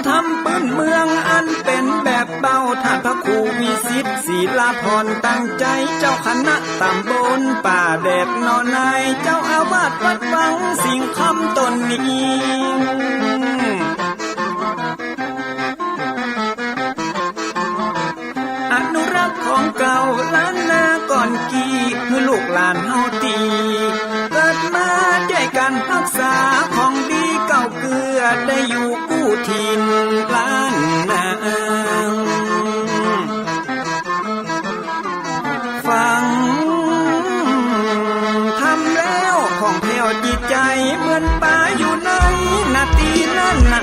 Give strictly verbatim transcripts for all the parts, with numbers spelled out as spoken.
ธรรมปื้นเมืองอันเป๋นแบบเบา ต้านพระครูวิสิทธิ์ ศิลาภรณ์ ตั้งใจ๋ เจ้าคณะต๋ำบลป่าแดดหนอใน เจ้าอาวาสวัดวังสิงห์คำต๋นนี้ อนุรักษ์ของเก่าล้านนาก่อนกี้ หื้อลูกหลานเฮาตี้เกิดมา จ้วยกั๋นฮักษาของดีเก่าเกื้อ ได้อยู่กู้ถิ่นล้านนา ฟังธรรมแล้วผ่องแผ้วจิตใจ๋ เหมือนป๋าอยู่ในนาตี้นั้นนา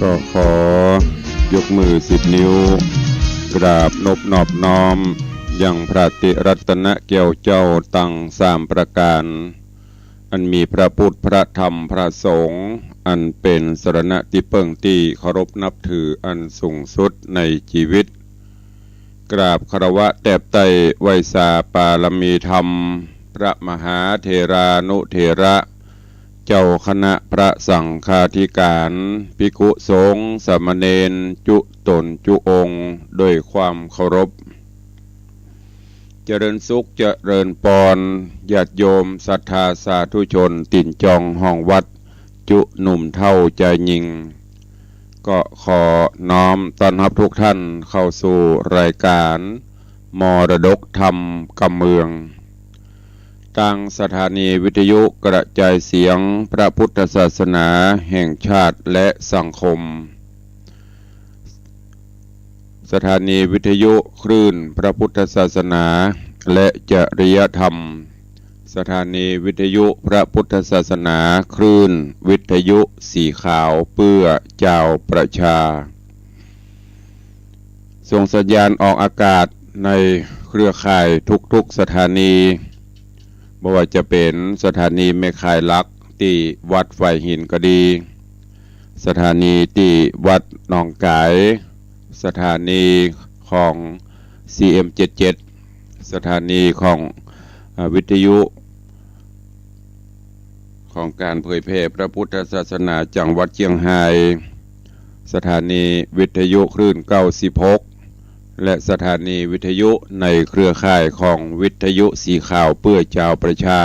ก็ขอยกมือสิบนิ้ว กราบนบนอบน้อม ยังพระติรัตนแก้วเจ้าตังสามประก๋าน อันมีพระพุทธ พระธรรม พระสงฆ์ อันเป๋นสรณะตี้เปิ้งตี้เคารพนับถืออันสูงสุดในจีวิต กราบคารวะแตบไต้ไหว้สาปารมีธรรม พระมหาเถรานุเถระ เจ้าคณะพระสังฆาธิการ ภิกขุสงฆ์สามเณร จุ๊ต๋นจุ๊องค์ ด้วยความเคารพ เจริญสุขเจริญปอน ญาติโยมศรัทธาสาธุชน ตี๋นจองห้องวัด จุ๊หนุ่มเฒ่าจายญิง ก็ขอน้อมต้อนรับทุกท่านเข้าสู่รายการมรดกธรรมกำเมือง ตางสถานีวิทยุกระจายเสียงพระพุทธศาสนาแห่งชาติและสังคม สถานีวิทยุคลื่นพระพุทธศาสนาและจริยธรรม สถานีวิทยุพระพุทธศาสนาคลื่นวิทยุสีขาวเปื้อจาวประชา ส่งสัญญาณออกอากาศในเครือข่ายทุกๆสถานี บ่ว่าจะเป๋นสถานีแม่ข่ายหลักตี้วัดฝายหินก็ดี สถานีตี้วัดหนองก๋าย สถานีของ ซี เอ็ม เจ็ดเจ็ด สถานีของ อ่า วิทยุ ของก๋านเผยแผ่พระพุทธศาสนาจังหวัดเจียงฮาย สถานีวิทยุคลื่นเก้าสิบหก และสถานีวิทยุในเครือข่ายของวิทยุสีขาวเปื้อจาวประชา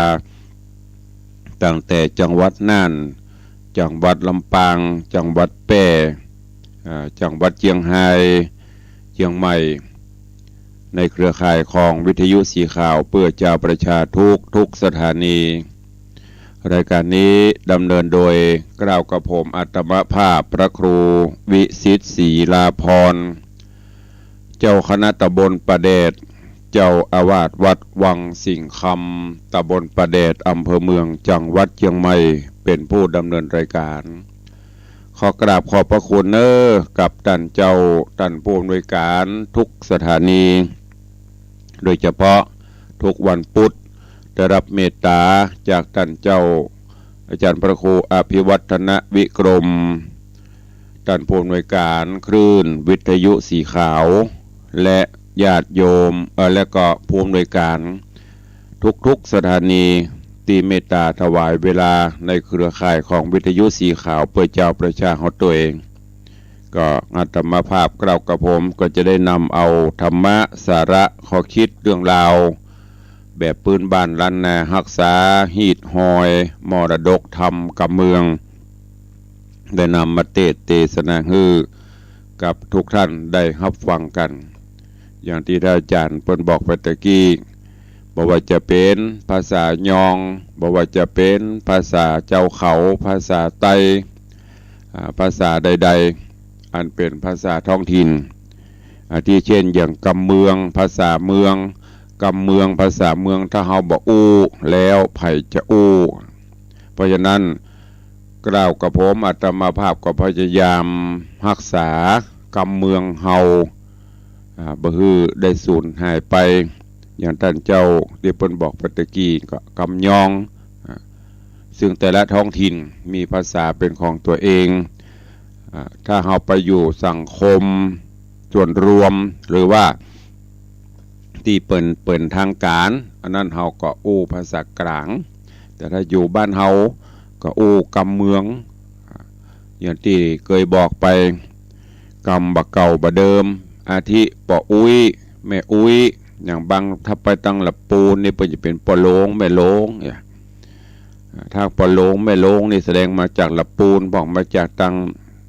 ตั้งแต่จังหวัดน่าน จังหวัดลำปาง จังหวัดแป้ อ่า จังหวัดเจียงฮาย เจียงใหม่ ในเครือข่ายของวิทยุสีขาวเปื้อจาวประชาทุกๆสถานี รายการนี้ดำเนินโดยเกล้ากระผมอาตมาภาพพระครูวิสิทธิ์ศรีลาภรณ์ เจ้าคณะตำบลป่าแดด เจ้าอาวาสวัดวังสิงห์คำ ตำบลป่าแดด อำเภอเมือง จังหวัดเจียงใหม่ เป๋นผู้ดำเนินรายการ ขอกราบขอบพระคุณเน้อ กับต้านเจ้า ต้านผู้อำนวยการทุกสถานี โดยเฉพาะทุกวันพุธ ได้รับเมตตาจากต้านเจ้า อาจารย์พระครูอภิวัฒนวิกรม ต้านผู้อำนวยการคลื่นวิทยุสีขาว และญาติโยม เอ่อ และก็ผู้อำนวยการทุกๆสถานี ตี้เมตตาถวายเวลาในเครือข่ายของวิทยุสีขาวเปื้อจาวประชาเฮาตวย ก็อาตมาภาพเกล้ากระผมก็จะได้นำเอาธรรมะ สาระ ข้อคิด เรื่องราว แบบปื้นบ้านล้านนา ฮักษาฮีตฮอยมรดกธรรมกำเมือง ได้นำมาเตสน์เตสนาหื้อกับทุกท่านได้ฮับฟังกั๋น อย่างตี้ต้านอาจ๋ารย์เปิ้นบอกไปตะกี้ บ่ว่าจะเป๋นภาษายอง บ่ว่าจะเป๋นภาษาจาวเขา ภาษาไต อ่า ภาษาใดๆ อันเป๋นภาษาท้องถิ่น อาทิเช่นอย่างกำเมือง ภาษาเมือง กำเมือง ภาษาเมือง ถ้าเฮาบ่อู้แล้วใผจะอู้ เพราะฉะนั้นเกล้ากระผมอาตมาภาพก็พยายามฮักษากำเมืองเฮา อ่า บ่หื้อได้สูญหายไป อย่างต้านเจ้าตี้เปิ้นบอกไปตะกี้ก็กำยอง อ่า ซึ่งแต่ละท้องถิ่นมีภาษาเป๋นของตั๋วเอง อ่า ถ้าเฮาไปอยู่สังคมส่วนรวม หรือว่าตี้เปิ้นเป๋นทางก๋าน อันนั้นเฮาก็อู้ภาษากลาง แต่ถ้าอยู่บ้านเฮาก็อู้กำเมือง อ่า อย่างตี้เกยบอกไป กำบ่าเก่าบ่าเดิม อาทิ ป้ออุ๊ย แม่อุ๊ย อย่างบางถ้าไปตางละปูนนี่เปิ้นจะเป๋นป้อโลง แม่โลง เนี่ย อ่า ถ้าป้อโลง แม่โลงนี่แสดงมาจากละปูน พ่องมาจากตาง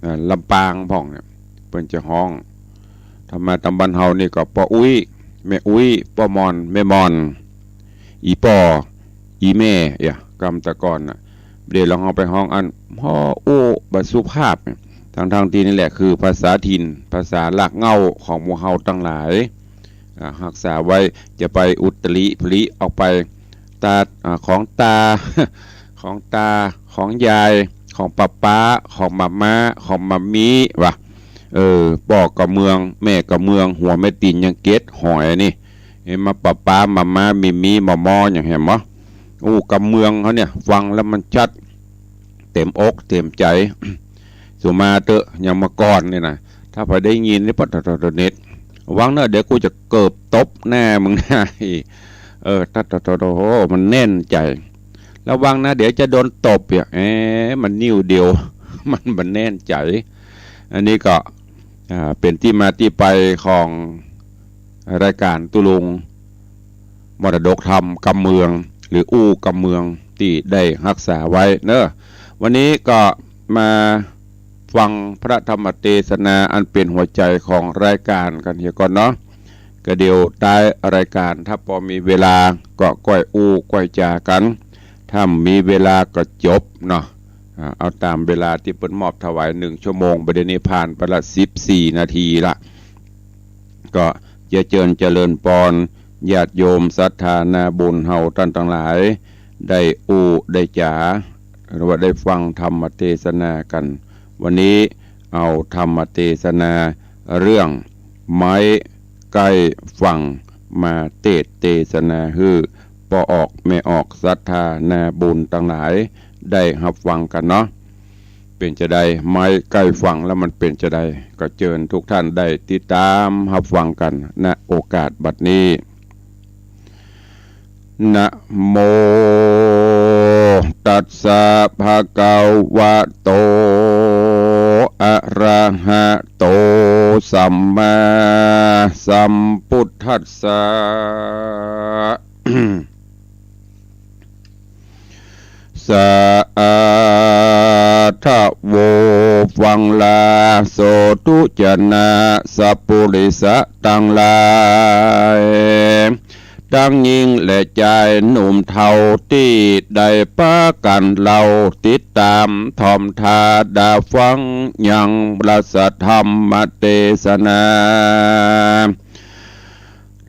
อ่า ลำปางพ่องเนี่ย เปิ้นจะฮ้อง ถ้ามาตางบ้านเฮานี่ก็ป้ออุ๊ย แม่อุ๊ย ป้อหม่อน แม่หม่อน อี่ป้อ อี่แม่ เอี่ย กำแต่ก่อนน่ะ บ่าเดี่ยวลองเอาไปฮ้องอัน ฮ้อ อู้ บ่สุภาพ ตังๆ ตี้นี่แหละคือภาษาถิ่น ภาษารากเหง้าของหมู่เฮาตังหลาย อ่า ฮักษาไว้ จะไปอุตริผลิออกไป ตา อ่า ของตา ของตา ของยาย ของป้าป๊า ของหม่าม้า ของหม่ามี้ วะ เออ ป้อกำเมือง แม่กำเมือง หัวแม่ตี๋นยังเก็ดหอยนี่ หันบ่ ป้าป๊า หม่าม้า มี้มี้ หม่อม้อ อย่างหันบ่ อู้ กำเมืองเฮาเนี่ย ฟังแล้วมันชัด เต๋มอกเต๋มใจ๋ สุมาเต๊อะ อย่างเมื่อก่อนนี่นะ ถ้าใผได้ยินนี่ ปะตะตะตะเน็ด วังเน่อ เดี๋ยวกูจะเกิบตบหน้ามึงนะ เออ ตะ ตะ ตะ โอ้โห มันแน่นใจ๋ ระวังนะ เดี๋ยวจะโดนตบ เอ๊ะ มันนิ้วเดียว มัน มันแน่นใจ๋ อันนี้ก็ อ่า เป๋นตี้มาตี้ไปของรายก๋านตุ๊ลุง มรดกธรรมกำเมือง หรืออู้กำเมืองตี้ได้ฮักษาไว้เนาะ วันนี้ก็มาฟังพระธรรมเตสนาอันเป๋นหัวใจ๋ของรายก๋านกั๋นเหียก่อนเนาะ ก็เดี๋ยวต๊ายรายก๋านถ้าปอมีเวลาก็ก้อยอู้ก้อยจ๋ากั๋น ถ้าบ่มีเวลาก็จบเนาะ อ่า เอาต๋ามเวลาตี้เปิ้นมอบถวายหนึ่งชั่วโมง บ่าเดี่ยวนี้ผ่านไปละสิบสี่นาทีละ ก็จะเจิญเจริญปอนญาติโยมศรัทธานาบุญเฮาต้านตังหลาย ได้อู้ได้จ๋า หรือว่าได้ฟังธรรมเตสนากั๋น วันนี้เอาธรรมเตสนาเรื่อง ไม้ใก้ฝั่ง มาเตสน์เตสนาหื้อป้อออกแม่ออกศรัทธานาบุญตังหลายได้ฮับฟังกั๋นเนาะ เป๋นจาใด ไม้ใก้ฝั่งแล้วมันเป๋นจาใด ก็เจิญทุกท่านได้ติดต๋ามฮับฟังกั๋น ณ โอกาสบัดนี้ นะโม ตัสสะ ภะคะวะโต อะระหะโต สัมมาสัมพุทธัสสะ สาธุ ฟังลา สาธุ จะนะ สัปปุริสะตังหลาย ตังญิงและจายหนุ่มเฒ่าตี้ได้ปากั๋นเล่าติดต๋ามถ่อมถ้าดาฟังยังพระสัทธรรมเตสนา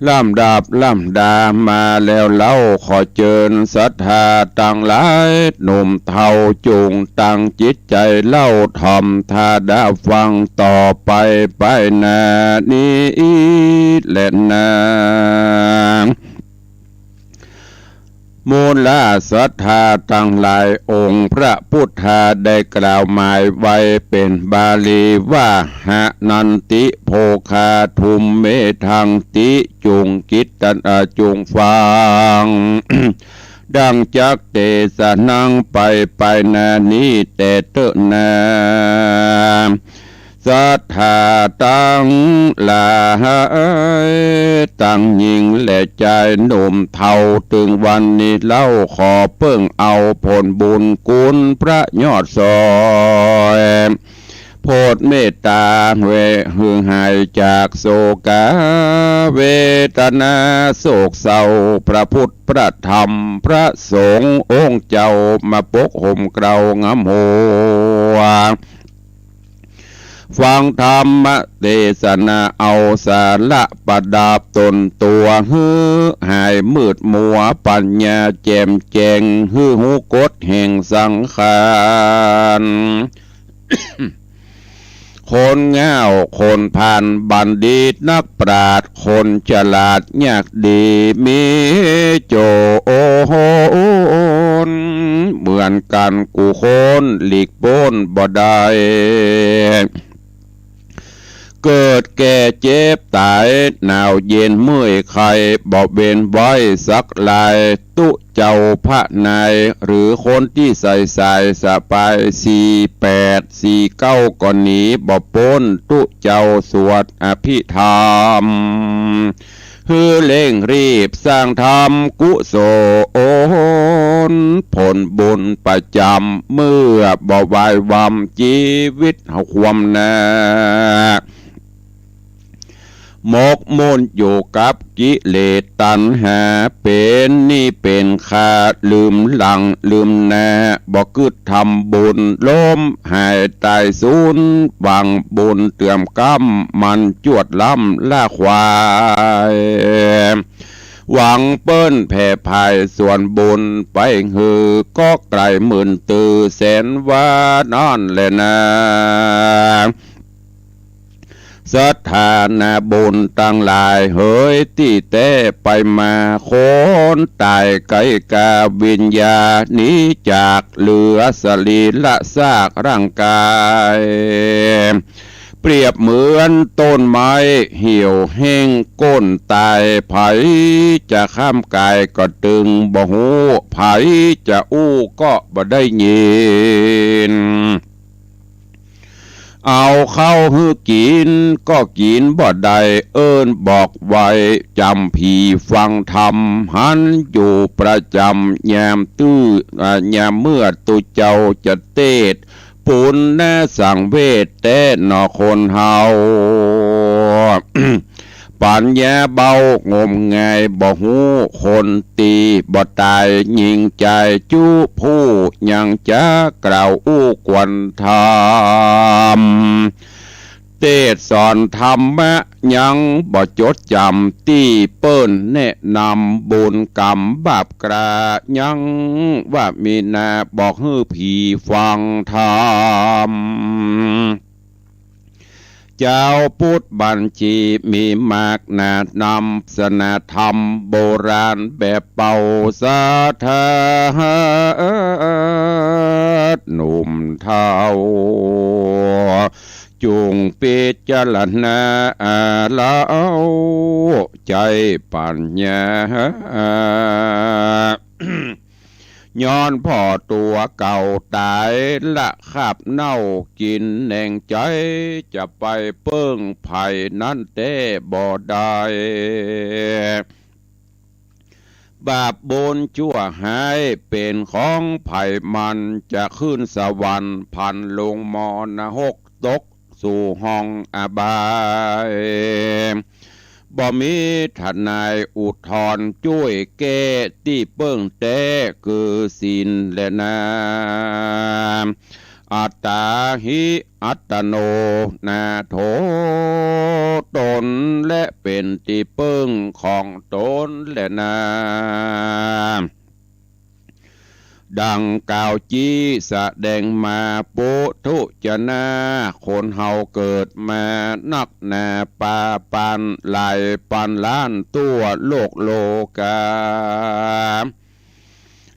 ลำดับลำดามาแล้วเล่า ขอเจิญศรัทธาตังหลายหนุ่มเฒ่าจุ่งตั้งจิตใจ๋เล่าถ่อมถ้าดาฟังต่อไปไปหน้านี้แลนา มูลศรัทธาตังหลาย องค์พระพุทธาได้กล่าวหมายไว้เป๋นบาลีว่า หะนันติ โภคา ธุมเมธังติ จุ่งกิตตะ จุ่งฟัง ดังจักเตสนาไปไปหน้านี้แต๊เต๊อะนา ศรัทธาตังหลาย ตังญิงและจายหนุ่มเฒ่า เถิงวันนี้เล่า ขอเปิ้งเอาผลบุญคุณพระยอดสอย โผดเมตต๋าหื้อหายจากโศกา เวทนา โศกเศร้า พระพุทธ พระธรรม พระสงฆ์องค์เจ้ามาปกห่มเกล้างำหัว ฟังธรรมเตสนาเอาสาระประดับต๋นตั๋ว หื้อหายมืดมัวปัญญาแจ่มแจ้ง หื้อฮู้กฎแห่งสังขาร คนง่าว คนผ่าน บัณฑิต นักปราชญ์ คนฉลาด ยากดี มีโจร เหมือนกั๋นกู้คน หลีกป๊นบ่ได้ เกิดแก่เจ็บต๋าย หนาวเย็นเมื่อยไข้ บ่เว้นไว้สักลาย ตุ๊เจ้าพระนาย หรือคนตี้ใส่สายสะพาย สี่แปด สี่เก้า ก็หนีบ่ป๊น ตุ๊เจ้าสวดอภิธรรม หื้อเร่งรีบสร้างธรรมกุศล ผลบุญประจ๋ำ เมื่อบ่วายวำ จีวิตเฮาคว่ำหน้า หมกมุ่นอยู่กับกิเลสตัณหา เป๋นหนี้เป๋นค่า ลืมหลังลืมหน้า บ่กึ๊ดทำบุญ ล้มหายต๋ายสูญ หวังบุญเตื้อมก๊ำ มันจวดล้ำล่าขวาย หวังเปิ้นแผ่ผายส่วนบุญไปหื้อ ก็ไกลหมื่นตื้อแสนวานั่นแลนา ศรัทธานาบุญตังหลายเหย ตี้แต๊ไปมาคนต๋ายไกลก๋า วิญญาณหนีจาก เหลือสรีระซากร่างก๋าย ปรียบเหมือนต้นไม้เหี่ยวแห้งโค่นตาย ใผจะข้ามก๋ายก็ตึงบ่ฮู้ ใผจะอู้ก็บ่ได้ยิน เอาข้าวหื้อกิ๋นก็กิ๋นบ่ได้ เอิ้นบอกไว้จ๋ำผีฟังธรรม หันอยู่ประจ๋ำ ยามตื้อ อ่า ยามเมื่อตุ๊เจ้าจะเตสน์ ปูนนาสังเวชแต๊หนอคนเฮา ปัญญาเบางมงายบ่ฮู้ คนตี้บ่ต๋ายยิ่งจาย จุผู้ยังจะกล่าวอู้กวนธรรม เตสน์สอนธรรมะยังบ่จดจ๋ำ ตี้เปิ้นแนะนำบุญก๋รรมบาปกล้า ยังว่ามีนาบอกหื้อผีฟังธรรม จาวปุทธบัญชีมีมากหนานำ ศาสนาธรรมโบราณแบบเป่าสถาน หนุ่มเฒ่า จุ่งพิจารณาแล้วใจ๊ปัญญา ย้อนผ่อตั๋วเก่าต๋าย ละคราบเน่ากิ๋นแหนงใจ๊ จะไปเปิ้งใผนั้นแต๊บ่ได้ บาปบุญชั่วฮ้ายเป๋นของใผมัน จะขึ้นสวรรค์ผันลงมรณหก ตกสู่ห้องอบาย บ่มีทนายอุทธรณ์จ้วยแก้ ตี้เปิ้งแต๊คือศีลแลนา อัตตาหิ อัตโต นาโถ ต๋นแลเป๋นตี้เปิ้งของต๋นแลนา ดังกล่าวจี้แสดงมา ปุถุชน คนเฮาเกิดมานักหนาป๋าปาน หลายปันล้านตั้วโลกโลก๋า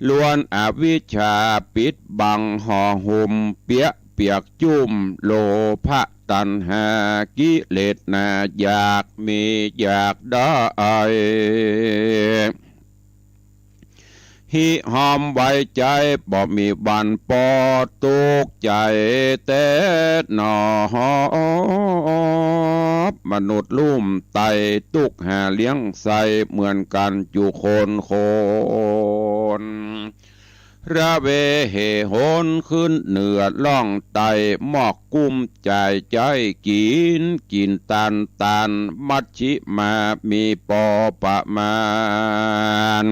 ล้วนอวิชชาปิดบังห่อหุ้ม เปียะเปียกจุ้ม โลภะตัณหากิเลสหนา อยากมีอยากได้ หิห้อมไว้ใจ๊ บ่มีวันปอ ตุ๊กข์ใจ๋แต๊หนอ มนุษย์ลุ่มไต้ตุ๊กข์หาเลี้ยงใส้ เหมือนกั๋นจุคนคน ระเวเหหนขึ้นเหนือล่องใต้ มอกกุ้มจ่ายใจ๊กิ๋น กิ๋นตานตาน มัชฌิมามีปอประมาณ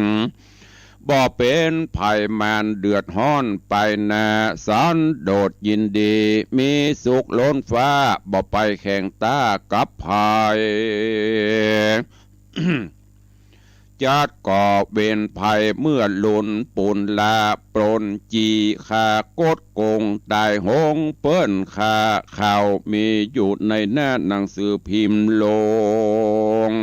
บ่เป๋นภัยมารเดือดฮ้อนไปหน้า สันโดษยินดี มีสุขล้นฟ้า บ่ไปแข่งต้ากับภัย จัดก่อเวรภัยเมื่อลุน ปูนลาปล้นจี้ฆ่า คดโกงต๋ายโหง เปิ้นข่าวมีอยู่ในหน้าหนังสือพิมพ์ลง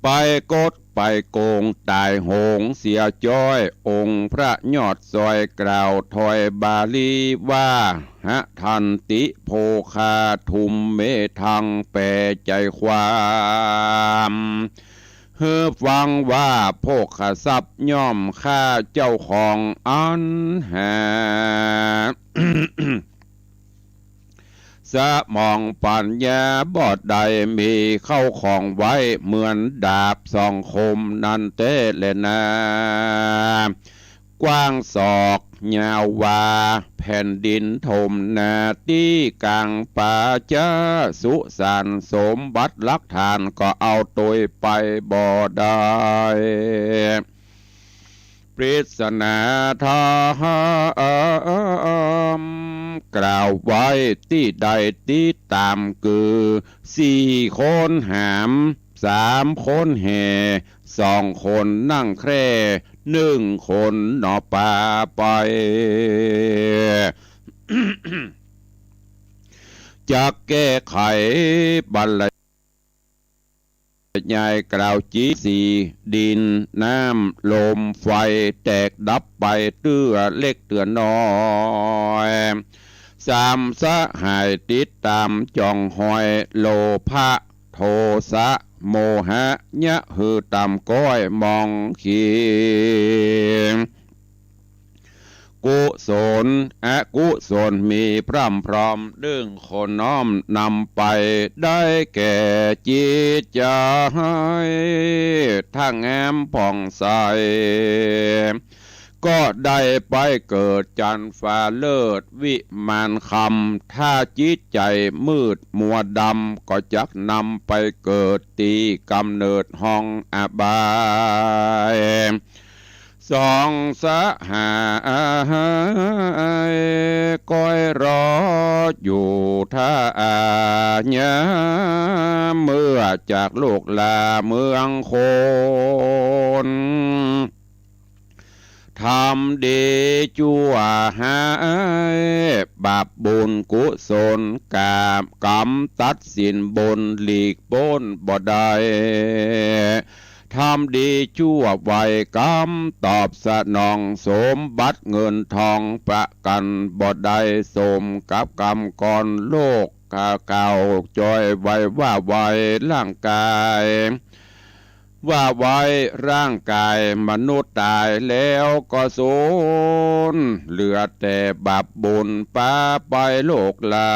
ไปคดไปโกงต๋ายโหงเสียจ้อย องค์พระยอดซอยกล่าวถ้อยบาลีว่า หะทันติ โภคา ธุมเมธัง แปลใจ๋ความหื้อฟังว่า โภคทรัพย์ย่อมฆ่าเจ้าของอันหา สมองปัญญาบ่ได้มีเข้าของไว้ เหมือนดาบสองคมนั้นแต๊แลนา กว้างศอกยาววา แผ่นดินถมนาตี้ก๋างป๋าจ๊า สุสานสมบัติหลักฐานก็เอาตวยไปบ่ได้ ปริศนาธรรมกล่าวไว้ตี้ได้ติดต๋ามคือ สี่คนหาม สามคนแห่ สองคนนั่งแคร่ หนึ่งคนหนอปาไป จักแก้ไขบรรยายกล่าวจี้สี่ ดิน น้ำ ลม ไฟ แตกดับไปเตื้อเล็กเตื้อน้อย ต๋ามสหาย ติดต๋ามจ่องฮอย โลภะ โทสะ โมหะ เยียะหื้อต่ำก๊อยหมองขี กุศล อกุศลมีพร่ำพร้อม ดึงคนน้อมนำไป ได้แก่จิตใจ๋ ถ้างามผ่องใส ก็ได้ไปเกิดจันทร์ฟ้าเลิศ วิมานคำ ถ้าจิตใจ๋มืดมัวดำ ก็จักนำไปเกิดตี้ก๋ำเนิดห้องอบาย สองสหาย ก๊อยรออยู่ถ้าอาญา เมื่อจากโลกลาเมืองคน ทำดีจั่วหาย บาปบุญกุศลกรรม ตัดสินบนหลีกป๊นบ่ได้ ทำดีจั่วไว กรรมตอบสนอง สมบัติเงินทองประกันบ่ได้ สมกับกรรมก่อน โลกข้าเก่าจ้อยไว้ว่าไว้ร่างกาย ว่าไว้ร่างกายมนุษย์ต๋ายแล้วก็สูญ เหลือแต่บาปบุญปาไปโลกลา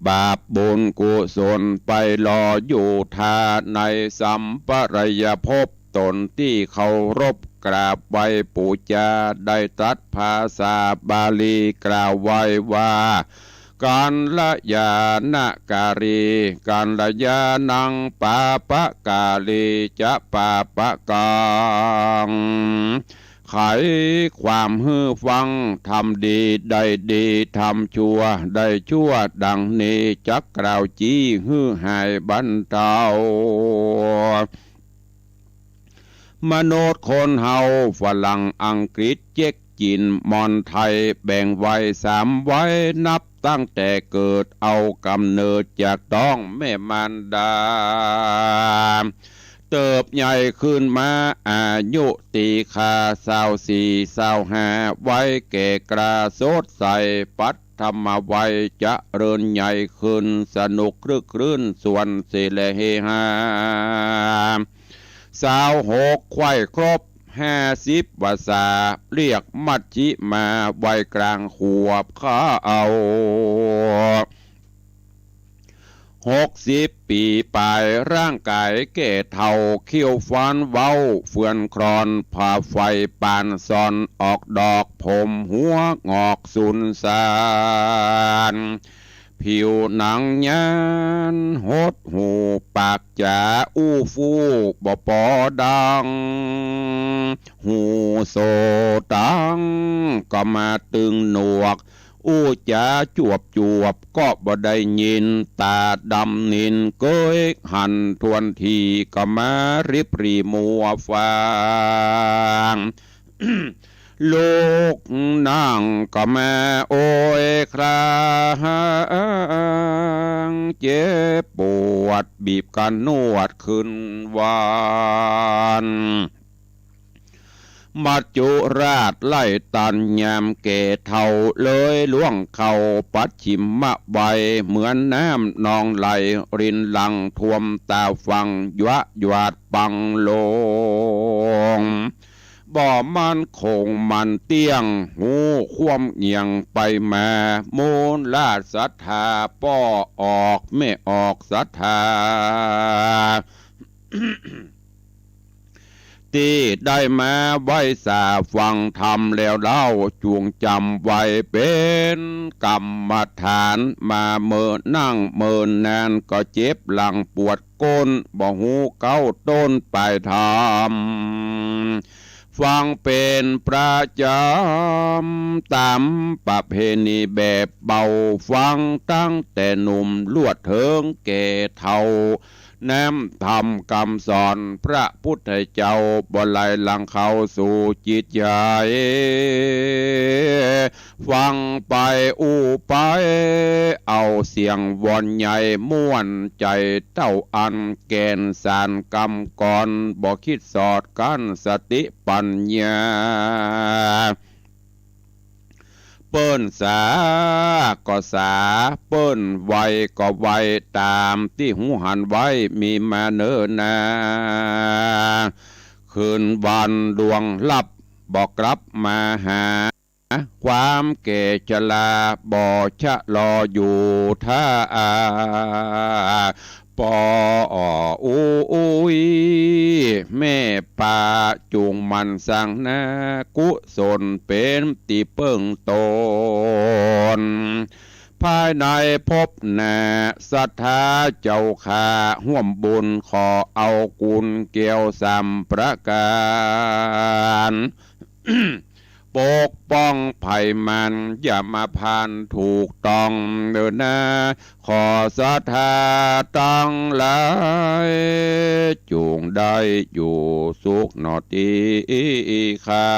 บาปบุญกุศลไปรออยู่ถ้า ในสัมปรายภพ ต๋นตี้เคารพกราบไหว้ปู๋จา ได้ตรัสภาษาบาลีกล่าวไว้ว่า กัลยาณกาลี กัลยาณัง ปาปะกาลี จะ ปาปะกัง ไขความหื้อฟัง ทำดีได้ดี ทำชั่วได้ชั่ว ดังนี้จักกล่าวจี้ หื้อหายบรรเทา มนุษย์คนเฮา ฝรั่งอังกฤษเจ๊กจีนมอญไทย แบ่งไว้สามวัย นับตั้งแต่เกิดเอาก๋ำเนิดจากต๊องแม่มารดา เติบใหญ่ขึ้นมาอายุตี้คาซาวสี่ซาวห้า วัยแก่กล้าสดใส ปัฐมวัยเจริญใหญ่ขึ้น สนุกครึกครื้นสวนเสแหละเฮฮา ซาวหกไขว้ครบห้าสิบวรรษา เรียกมัชฌิมา วัยกลางขวบเข้า หกสิบปี๋ป๋าย ร่างก๋ายแก่เฒ่า คิ้วฟันเว้าเฟือนคลอน ผาไฟปานซอน ออกดอกผมหัวงอกสูญสาน ผิวหนังหยาบหดหู่ ปากจ๋าอู้ฟู่บ่ปอดัง หูโสตังก็มาตึงหนวก อู้จ๋าจวบจวบก็บ่ได้ยิน ต๋าดำนินเกยหันทวนที ก็มาริบหรี่มัวฟาง ลุกนั่งก็มาโอยคลาง เจ็บปวดบีบกันนวดขึ้นหวาน มัจจุราชไล่ต้านยามแก่เฒ่า เลยล่วงเข้าปัจฉิมวัย เหมือนน้ำนองไหลรินหลั่งท่วมต๋าฝั่ง ยวะหยวาดปังลง บ่มั่นคงมั่นเตี้ยง ฮู้ความเอี่ยงไปมา มูลราชศรัทธา ป้อออกแม่ออกศรัทธา ตี้ได้มาไหว้สาฟังธรรมแล้วเล่า จงจ๋ำไว้เป๋นกรรมฐาน มาเมินนั่งเมินนาน ก็เจ็บหลังปวดก้น บ่ฮู้เก๊าต้นปลายธรรม ฟังเป๋นประจ๋ำ ต๋ามประเพณีแบบเบา ฟังตั้งแต่หนุ่มลวดเถิงแก่เฒ่า น้ำธรรมกำสอนพระพุทธเจ้า บ่ไหลหลั่งเข้าสู่จิตใจ๋ ฟังไปอู้ไป เอาเสียงวอนใหญ่ม่วนใจ๋ เต้าอั้นแก่นสารกำกร บ่คิดสอดกั้นสติปัญญา เปิ้นสาก็สา เปิ้นไวก็ไว ต๋ามตี้ฮูหันไว้มีมาเนิ่นนา คืนวันล่วงลับ บ่กลับมาหา ความแก่ชราบ่ชะลออยู่ถ้า ปอ อุย แม่ป้าจุ่งหมั่นสร้างนา กุศลเป๋นตี้เปิ้งตน ภายในภพหน้าศรัทธาเจ้าข้า ฮ่วมบุญขอเอากุณแก้วสามประก๋าน ปกป้องไพร่มัน อย่ามาผ่านถูกต้องเน่อนา ขอศรัทธาตังหลาย จุ่งได้อยู่สุขหนอตี้ข้า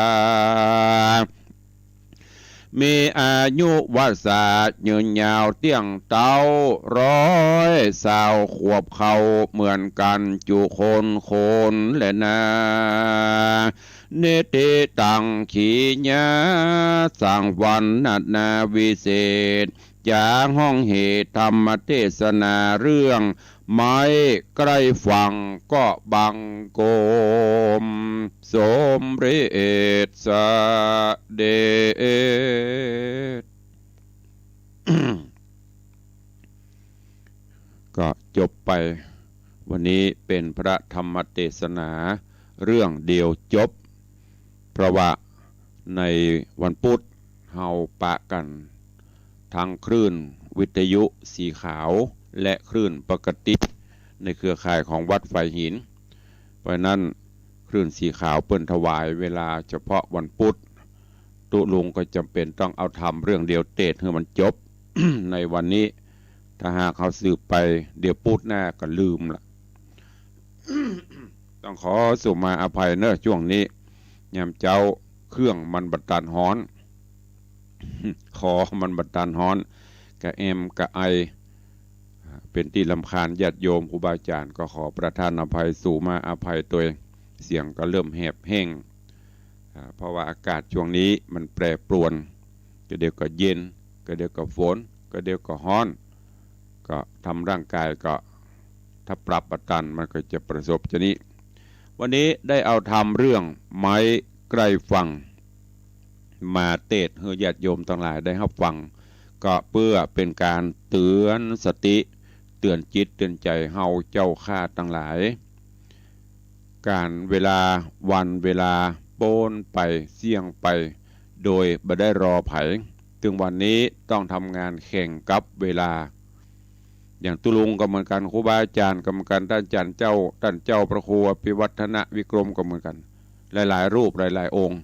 มีอายุวัสสะยืนยาวเตี้ยงเต๊า ร้อยซาวขวบเข้าเหมือนกั๋นจุคนคนแลนา นิติตังขีญา สร้างวรรณนาวิเศษ จ๋าฮ้องเหตุธรรมเตสนาเรื่อง ไม้ใกล้ฝั่งก็บังคมสมเร็จเสด็จ ก็จบไป วันนี้เป๋นพระธรรมเตสนาเรื่องเดียวจบ เพราะว่าในวันพุธเฮาปะกั๋นทางคลื่นวิทยุสีขาวและคลื่นปกติในเครือข่ายของวัดฝายหิน เพราะฉะนั้นคลื่นสีขาวเปิ้นถวายเวลาเฉพาะวันพุธ ตุ๊ลุงก็จ๋ำเป๋นต้องเอาธรรมเรื่องเดียวเตสน์หื้อมันจบ ในวันนี้ ถ้าหากเฮาสืบไปเดี๋ยวพุธหน้าก็ลืมละ ต้องขอสุมาอภัยเน่อ จ้วงนี้ยามเจ๊าเครื่องมันบ่ตันฮ้อน คอมันบ่ตันฮ้อน กะแอมกะไอ เป๋นตี้รำคาญญาติโยมครูบาอาจ๋ารย์ ก็ขอประทานอภัย สุมาอภัยตวย เสียงก็เริ่มแหบแห้ง อ่า เพราะว่าอากาศจ้วงนี้มันแปรปรวน กะเดี๋ยวก็เย็น กะเดี๋ยวก็ฝน กะเดี๋ยวก็ฮ้อน ก็ทำร่างกายก็ ถ้าปรับบ่ตันมันก็จะประสบจานี้ วันนี้ได้เอาธรรมเรื่องไม้ใกล้ฝั่ง มาเตสน์หื้อญาติโยมตังหลายได้ฮับฟัง ก็เปื้อเป๋นก๋านเตื๋อนสติ เตื๋อนจิตเตื๋อนใจ๋เฮาเจ้าข้าตังหลาย ก๋านเวลาวันเวลาป๊นไปเสี้ยงไป โดยบ่ได้รอใผ ตึงวันนี้ต้องทำงานแข่งกับเวลา อย่างตุ๊ลุงก็เหมือนกั๋น ครูบาอาจ๋ารย์ก็เหมือนกั๋น ต้านอาจ๋ารย์เจ้า ต้านเจ้าพระครูอภิวัฒนวิกรมก็เหมือนกั๋น หลายๆ รูปหลายๆ องค์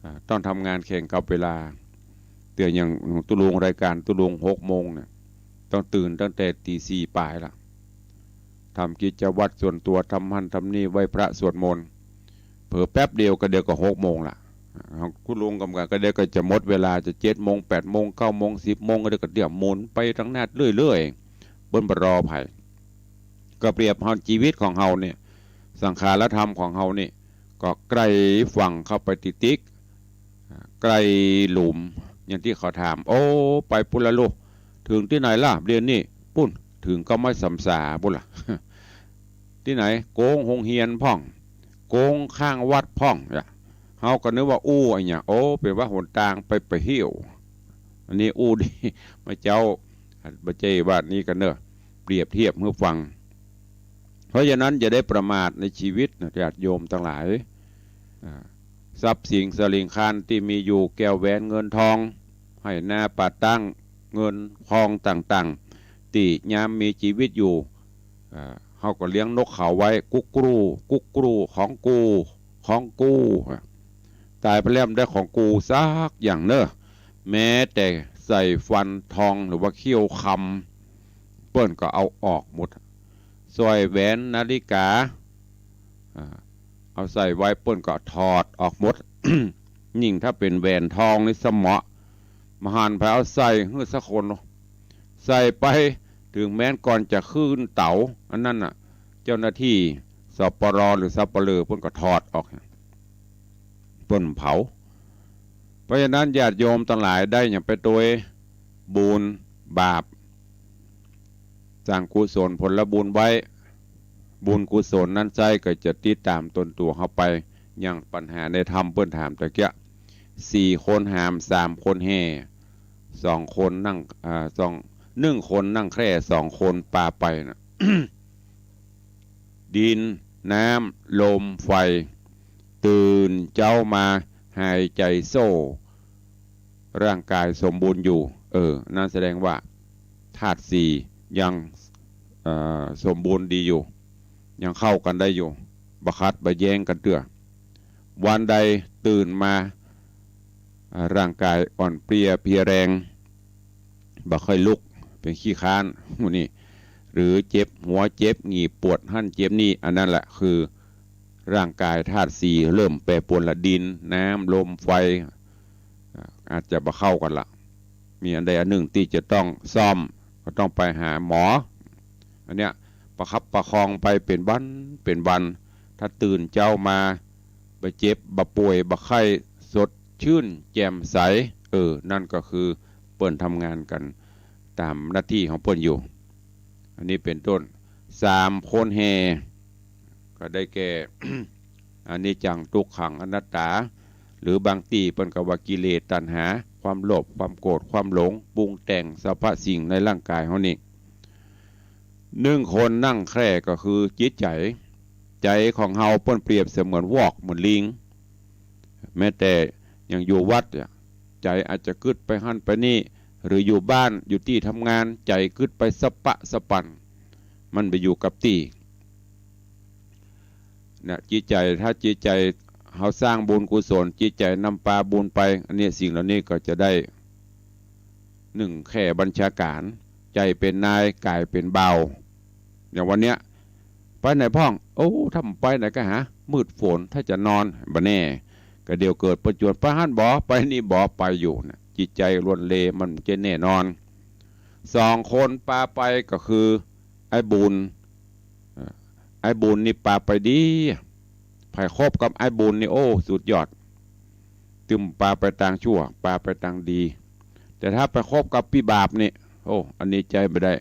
อ่า ต้องทำงานแข่งกับเวลา เตื้ออย่างตุ๊ลุง รายก๋านตุ๊ลุงหกโมงเนี่ย ต้องตื่นตั้งแต่ตีสี่ปายละ ทำกิจวัตรส่วนตั๋ว ทำหั้นทำนี่ ไหว้พระสวดมนต์ เผลอแป๊บเดียวกะเดี๋ยวก็หกโมงละ อ่า ของตุ๊ลุงกำกั๋นกะเดี๋ยวก็จะหมดเวลา จะเจ็ดโมง แปดโมง เก้าโมง สิบโมง กะเดี๋ยวก็เดี่ยวหมุนไปตังนั้นเรื่อยๆ เปิ้นบ่รอใผ ก็เปรียบเฮาจีวิตของเฮาเนี่ย สังขารธรรมของเฮานี่ ก็ใกล้ฝั่งเข้าไปติ๊กๆ อ่า ใกล้หลุม อย่างตี้เขาถาม โอ้ ไปปุ้นละลูก เถิงตี้ไหนละ เดี๋ยวนี้ ปุ้น เถิงก้าวไม้สามสาปุ้นละ ตี้ไหน โก๊งโฮงเฮียนพ่อง โก๊งข้างวัดพ่อง เฮาก็นึกว่าอู้อะหยัง โอ้ เป๋นว่าหนตางไป ไปเหี่ยว อันนี้อู้ดี มาเจ๊า บ่ใจ้ว่านี้กั๋นเน่อ เปรียบเทียบหื้อฟัง เพราะฉะนั้นอย่าได้ประมาทในจีวิตนะ ญาติโยมตังหลาย อ่า ทรัพย์สินสะหลิงคารตี้มีอยู่ แก้วแหวนเงินทอง ไฮ่นาป่าตั้ง เงินทองต่างๆ ตี้ยามมีจีวิตอยู่ อ่า เฮาก็เลี้ยงนกเขาไว้ กุ๊กกรู กุ๊กกรู ของกู ของกู อ่ะ ต๋ายไปแล้วบ่ได้ของกูสักอย่างเน่อ แม้แต่ใส่ฟันทองหรือว่าเขี้ยวคำ เปิ้นก็เอาออกหมด สร้อยแหวนนาฬิกา อ่า เอาใส่ไว้เปิ้นก็ถอดออกหมด ยิ่งถ้าเป๋นแหวนทองนี่สะเหมาะ บ่หันใผเอาใส่หื้อสักคน ใส่ไป เถิงแม้นก่อนจะขึ้นเต๋า อันนั้นน่ะ เจ้าหน้าตี้ สปร หรือสัปเหร่อ เปิ้นก็ถอดออก เปิ้นเผา เพราะฉะนั้นญาติโยมตังหลายได้หยังไปตวยบุญบาป สร้างกุศลผลบุญไว้ บุญกุศลนั้นไส้ก็จะติดต๋ามตนตั๋วเฮาไป อย่างปัญหาในธรรมเปิ้นถามตะเกียะ สี่คนหาม สามคนแห่ สองคนนั่ง อ่า สอง หนึ่งคนนั่งแคร่ สองคนปาไปน่ะ ดิน น้ำ ลม ไฟ ตื่นเจ๊ามาหายใจ๋โซ่ ร่างกายสมบูรณ์อยู่ เออ นั่นแสดงว่าธาตุสี่ยัง เอ่อ สมบูรณ์ดีอยู่ ยังเข้ากั๋นได้อยู่ บ่ขัดบ่แย้งกั๋นเตื้อ วันใดตื่นมา อ่า ร่างกายอ่อนเปลี้ยเพลียแรง บ่ค่อยลุก เป๋นขี้คร้าน หมู่นี้ หรือเจ็บหัวเจ็บหงีบปวดหั้นเจ็บนี่ อันนั้นแหละคือร่างกายธาตุสี่เริ่มแปรปรวนละ ดิน น้ำ ลม ไฟ อ่า อาจจะบ่เข้ากั๋นละ มีอันใดอันหนึ่งตี้จะต้องซ่อม ก็ต้องไปหาหมอ อันเนี้ยประคับประคองไปเป๋นวันเป๋นวัน ถ้าตื่นเจ๊ามา บ่เจ็บ บ่ป่วย บ่ไข้ สดชื่นแจ่มใส เออ นั่นก็คือเปิ้นทำงานกั๋นต๋ามหน้าตี้ของเปิ้นอยู่ อันนี้เป๋นต้น สามคนแห่ ก็ได้แก่ อนิจจัง ทุกขัง อนัตตา หรือบางตี้เปิ้นก็ว่ากิเลสตัณหา ความโลภ ความโกรธ ความหลง ปรุงแต่งสรรพสิ่งในร่างกายเฮานี่ หนึ่งคนนั่งแคร่ก็คือจิตใจ๋ ใจ๋ของเฮาเปิ้นเปรียบเสมือนวอกเหมือนลิง แม้แต่อย่างอยู่วัดเนี่ย ใจ๋อาจจะกึ๊ดไปหั้นไปนี่ หรืออยู่บ้านอยู่ตี้ทำงาน ใจ๋กึ๊ดไปสะปะสะปั่น มันบ่อยู่กับตี้ เนี่ย จิตใจ๋ ถ้าจิตใจ๋เฮาสร้างบุญกุศล จิตใจ๋นำปาบุญไป อันนี้สิ่งเหล่านี้ก็จะได้ หนึ่ง แคร่บัญชาก๋าน ใจ๋เป๋นนาย ก๋ายเป๋นบ่าว อย่างวันเนี้ย ไปไหนพ่อง โอ้ ถ้าบ่ไปไหนก็หา มืดฝน ถ้าจะนอน บ่แน่ ก็เดี๋ยวเกิดประจวน ไปหั้นบ่ ไปนี่บ่ ไปอยู่เนี่ย จิตใจ๋ลวนเล มันจะแน่นอน สองคนปาไปก็คือ ไอ้บุญ เอ่อ ไอ้บุญนี่ปาไปดี ใผคบกับไอ้บุญนี่ โอ้ สุดยอด ตึงปาไปตางชั่ว ปาไปตางดี แต่ถ้าไปคบกับปี้บาปนี่ โอ้ อันนี้ใจ๊บ่ได้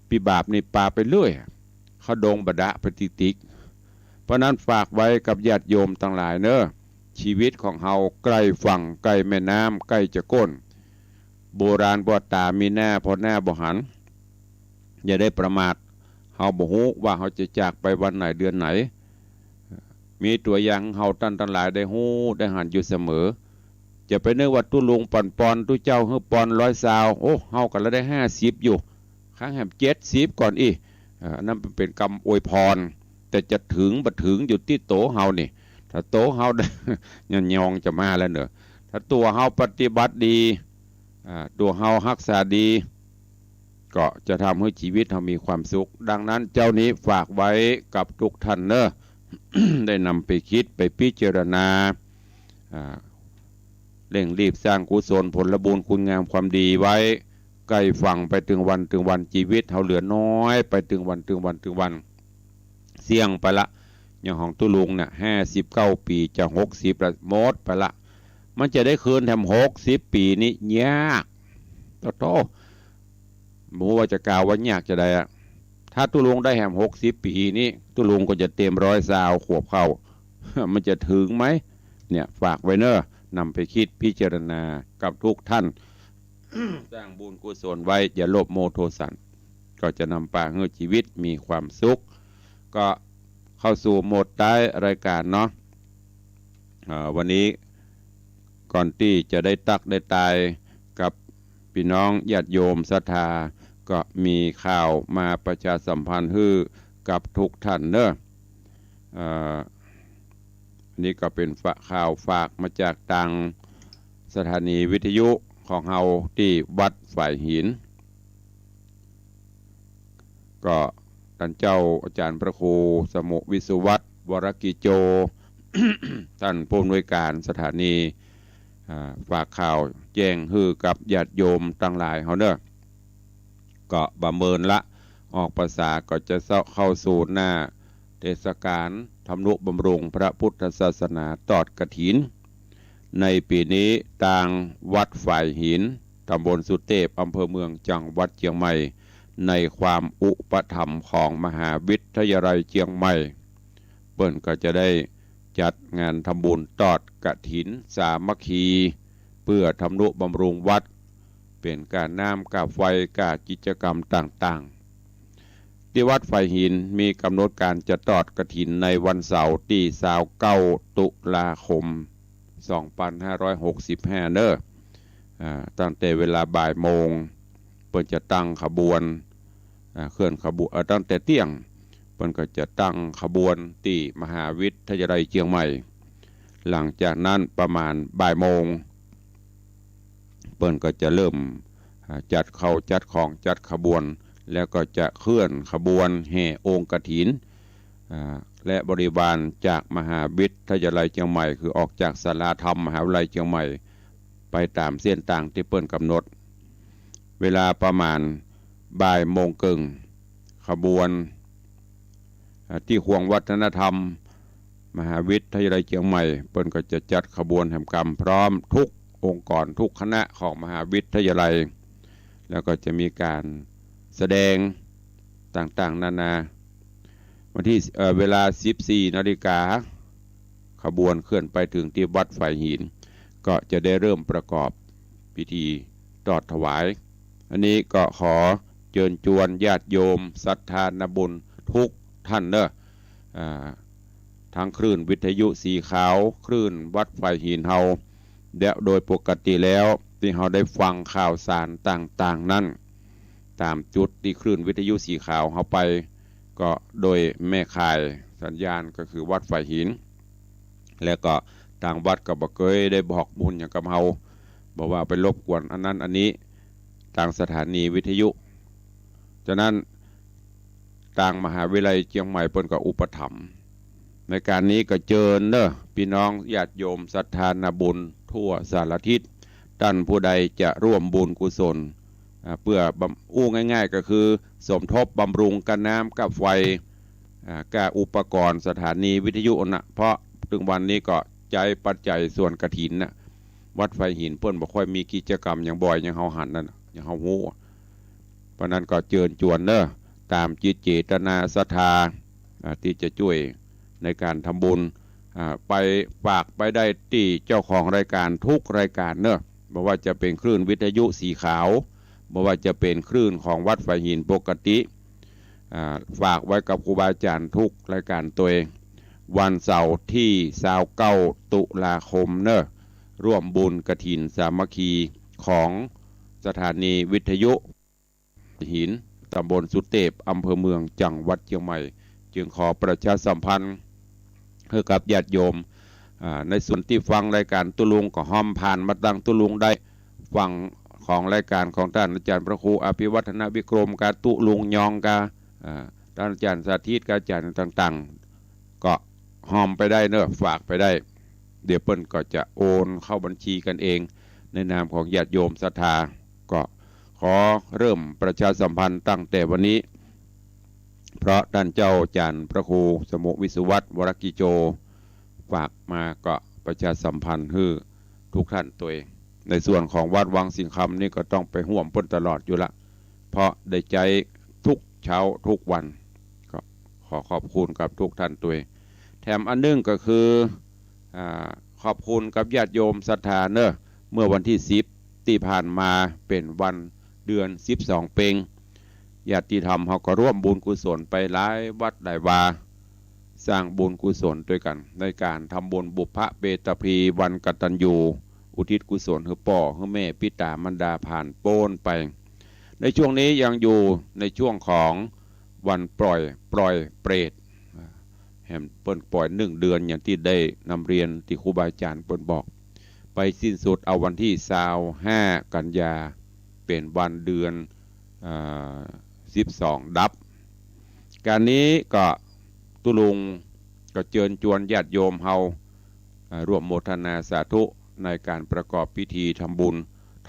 ปี้บาปนี่ปาไปเรื่อย เข้าดงบ่ดะไปติ๊กๆ เพราะนั้นฝากไว้กับญาติโยมตังหลายเน่อ ชีวิตของเฮาใก้ฝั่ง ใก้แม่น้ำ ใก้จะก้น โบราณว่าต๋ามีหน้า ผ่อหน้าบ่หัน อย่าได้ประมาท เฮาบ่ฮู้ว่าเฮาจะจากไปวันไหนเดือนไหน มีตั๋วอย่างเฮาต้านตังหลายได้ฮู้ได้หันอยู่เสมอ จะไปนึกว่าตุ๊ลุงปั๋นปอน ตุ๊เจ้าหื้อปอนร้อยซาว โอ้ เฮาก็ละได้ห้าสิบอยู่ ครั้งแหมเจ็ดสิบก่อนอี้ เอ่อ อันนั้นเป๋นกำอวยพร แต่จะเถิงบ่เถิงอยู่ตี้ตั๋วเฮานี่ ถ้าตั๋วเฮาได้ ยองๆ จะมาแล้วเน่อ ถ้าตั๋วเฮาปฏิบัติดี อ่า ตั๋วเฮาฮักษาดี ก็จะทำหื้อชีวิตเฮามีความสุข ดังนั้นเจ้านี้ฝากไว้กับทุกท่านเน่อ ได้นำไปคิดไปพิจารณา อ่า เร่งรีบสร้างกุศลผลบุญคุณงามความดีไว้ ใก้ฝั่งไปตึงวันตึงวัน ชีวิตเฮาเหลือน้อยไปตึงวันตึงวันตึงวัน เสี้ยงไปละ อย่างของตุ๊ลุงน่ะ ห้าสิบเก้าปี๋ จะหกสิบละ หมดไปละ มันจะได้คืนแถมหกสิบปี๋นี่ยาก โธ่ บ่ฮู้ว่าจะกล่าวว่ายากจาใดอะ ถ้าตุ๊ลุงได้แหมหกสิบปี๋นี่ ตุ๊ลุงก็จะเต็มร้อยซาวขวบเข้า มันจะเถิงไหม เนี่ย ฝากไว้เน่อ นำไปคิดพิจารณากับทุกท่าน สร้างบุญกุศลไว้ อย่าโลภโมโทสัน ก็จะนำปาหื้อชีวิตมีความสุข ก็เข้าสู่โหมดท้ายรายการเนาะ เอ่อ วันนี้ก่อนตี้จะได้ตักได้ตายกับปี้น้องญาติโยมศรัทธา ก็มีข่าวมาประชาสัมพันธ์หื้อกับทุกท่านเน่อ เอ่อ อันนี้ก็เป๋นฝาก ข่าวฝากมาจากตางสถานีวิทยุของเฮาตี้วัดฝายหิน ก็ต้านเจ้าอาจ๋ารย์พระครูสมุห์วิศวัฒน์ วรกิจโจ ต้านผู้อำนวยการสถานี อ่า ฝากข่าวแจ้งหื้อกับญาติโยมตังหลายเฮาเน่อ ก็บ่เมินละ ออกพรรษาก็จะเข้าสู่หน้าเทศกาลทำนุบำรุงพระพุทธศาสนาตอดกฐิน ในปี๋นี้ตางวัดฝายหิน ตำบลสุเตพ อำเภอเมือง จังหวัดเจียงใหม่ ในความอุปถัมภ์ของมหาวิทยาลัยเจียงใหม่ เปิ้นก็จะได้จัดงานทำบุญตอดกฐินสามัคคี เปื้อทำนุบำรุงวัด เป๋นก้าน้ำก้าไฟก้ากิจกรรมต่างๆ ตี้วัดฝายหินมีก๋ำหนดก๋านจะตอดกฐินในวันเสาร์ตี้ซาวเก้าตุลาคม สองปันห้าร้อยหกสิบห้า เน่อ อ่า ตั้งแต่เวลาบ่ายโมง เปิ้นจะตั้งขบวน อ่า เคลื่อนขบวน เอ่อ ตั้งแต่เตี้ยง เปิ้นก็จะตั้งขบวนตี้มหาวิทยาลัยเจียงใหม่ หลังจากนั้นประมาณบ่ายโมง เปิ้นก็จะเริ่ม อ่า จัดเข้าจัดของจัดขบวน แล้วก็จะเคลื่อนขบวนแห่องค์กฐิน อ่า และบริวารจากมหาวิทยาลัยเจียงใหม่ คือออกจากศาลาธรรมมหาวิทยาลัยเจียงใหม่ ไปต๋ามเส้นตางตี้เปิ้นก๋ำหนด เวลาประมาณบ่ายโมงเกิ่ง ขบวน อ่า ตี้ห้องวัฒนธรรมมหาวิทยาลัยเจียงใหม่ เปิ้นก็จะจัดขบวนแหมกำพร้อมทุกองค์กรทุกคณะของมหาวิทยาลัย แล้วก็จะมีก๋านแสดงต่างๆ นานา วันตี้ เอ่อ เวลาสิบสี่นาฬิกา ขบวนเคลื่อนไปเถิงตี้วัดฝายหิน ก็จะได้เริ่มประกอบพิธีตอดถวาย อันนี้ก็ขอเจิญจวนญาติโยมศรัทธานาบุญทุกท่านเน่อ อ่า ทั้งคลื่นวิทยุสีขาว คลื่นวัดฝายหินเฮา และโดยปกติแล้วตี้เฮาได้ฟังข่าวสารต่างๆ นั้น ต๋ามจุดตี้คลื่นวิทยุสีขาวเฮาไป ก็โดยแม่ข่ายสัญญาณก็คือวัดฝายหิน และก็ตางวัดก็บ่เกยได้บอกบุญหยังกับเฮา บ่ว่าไปรบกวนอันนั้นอันนี้ ตางสถานีวิทยุ ฉะนั้น ตางมหาวิทยาลัยเจียงใหม่เปิ้นก็อุปถัมภ์ ในก๋านนี้ก็เจิญเน่อ ปี้น้องญาติโยมศรัทธานาบุญทั่วสารทิศ ต้านผู้ใดจะร่วมบุญกุศล อ่า เปื้อบำ อู้ง่ายๆ ก็คือสมทบบำรุงก้าน้ำก้าไฟ อ่า ก้าอุปกรณ์สถานีวิทยุน่ะ เพราะเถิงวันนี้ก็ใจ๊ปัจจัยส่วนกฐินน่ะ วัดฝายหินเปิ้นบ่ค่อยมีกิจกรรมหยังบ่อย อย่างเฮาหันนั่นน่ะ อย่างเฮาฮู้ เพราะนั้นก็เจิญจวนเน่อ ต๋ามจิตเจตนาศรัทธา อ่า ตี้จะจ้วยในก๋านทำบุญ อ่า ไปฝากไปได้ตี้เจ้าของรายก๋านทุกรายก๋านเน่อ บ่ว่าจะเป๋นคลื่นวิทยุสีขาว บ่ว่าจะเป๋นคลื่นของวัดฝายหินปกติ อ่า ฝากไว้กับครูบาอาจ๋ารย์ทุกรายก๋านตวย วันเสาร์ตี้ซาวเก้าตุลาคมเน่อ ร่วมบุญกฐินสามัคคีของสถานีวิทยุ หิน ตำบลสุเตพ อำเภอเมือง จังหวัดเจียงใหม่ จึงขอประชาสัมพันธ์หื้อกับญาติโยม อ่า ในส่วนตี้ฟังรายก๋านตุ๊ลุงก็ฮ่อมผ่านมาตังตุ๊ลุงได้ ฟังของรายก๋านของต้านอาจ๋ารย์พระครูอภิวัฒนวิกรมกา ตุ๊ลุงยองกา อ่า ต้านอาจ๋ารย์สาธิตกา อาจ๋ารย์ต่างๆ ก็ฮ่อมไปได้เน่อ ฝากไปได้ เดี๋ยวเปิ้นก็จะโอนเข้าบัญชีกั๋นเอง ในนามของญาติโยมศรัทธา ก็ขอเริ่มประชาสัมพันธ์ตั้งแต่วันนี้ เพราะต้านเจ้าอาจ๋ารย์พระครูสมุห์วิสุวัฒน์ วรกิจโจ ฝากมาก็ประชาสัมพันธ์หื้อทุกท่านตวย ในส่วนของวัดวังสิงห์คำนี่ก็ต้องไปฮ่วมเปิ้นตลอดอยู่ละ เพราะได้ใจ๊ทุกเช้าทุกวัน ก็ขอขอบคุณกับทุกท่านตวย แถมอันนึ่งก็คือ อ่า ขอบคุณกับญาติโยมศรัทธาเน่อ เมื่อวันตี้สิบตี้ผ่านมาเป๋นวันเดือนสิบสองเป็ง ญาติธรรมเฮาก็ร่วมบุญกุศลไปหลายวัดหลายวา สร้างบุญกุศลตวยกั๋น ในก๋านทำบุญบุพเพเปตพี วันกตัญญู อุทิศกุศลหื้อป้อหื้อแม่ปิต๋ามารดาผ่านป๊นไป ในช่วงนี้ยังอยู่ในช่วงของวันปล่อย ปล่อยเปรต แหมเปิ้นปล่อยหนึ่งเดือน อย่างตี้ได้นำเรียนตี้ครูบาอาจ๋ารย์เปิ้นบอก ไปสิ้นสุดเอาวันตี้ซาวห้ากันยา เป๋นวันเดือน อ่า สิบสองดับ ก๋านนี้ก็ตุ๊ลุงก็เจิญจวนญาติโยมเฮา อ่า ร่วมโมทนาสาธุในก๋านประกอบพิธีทำบุญ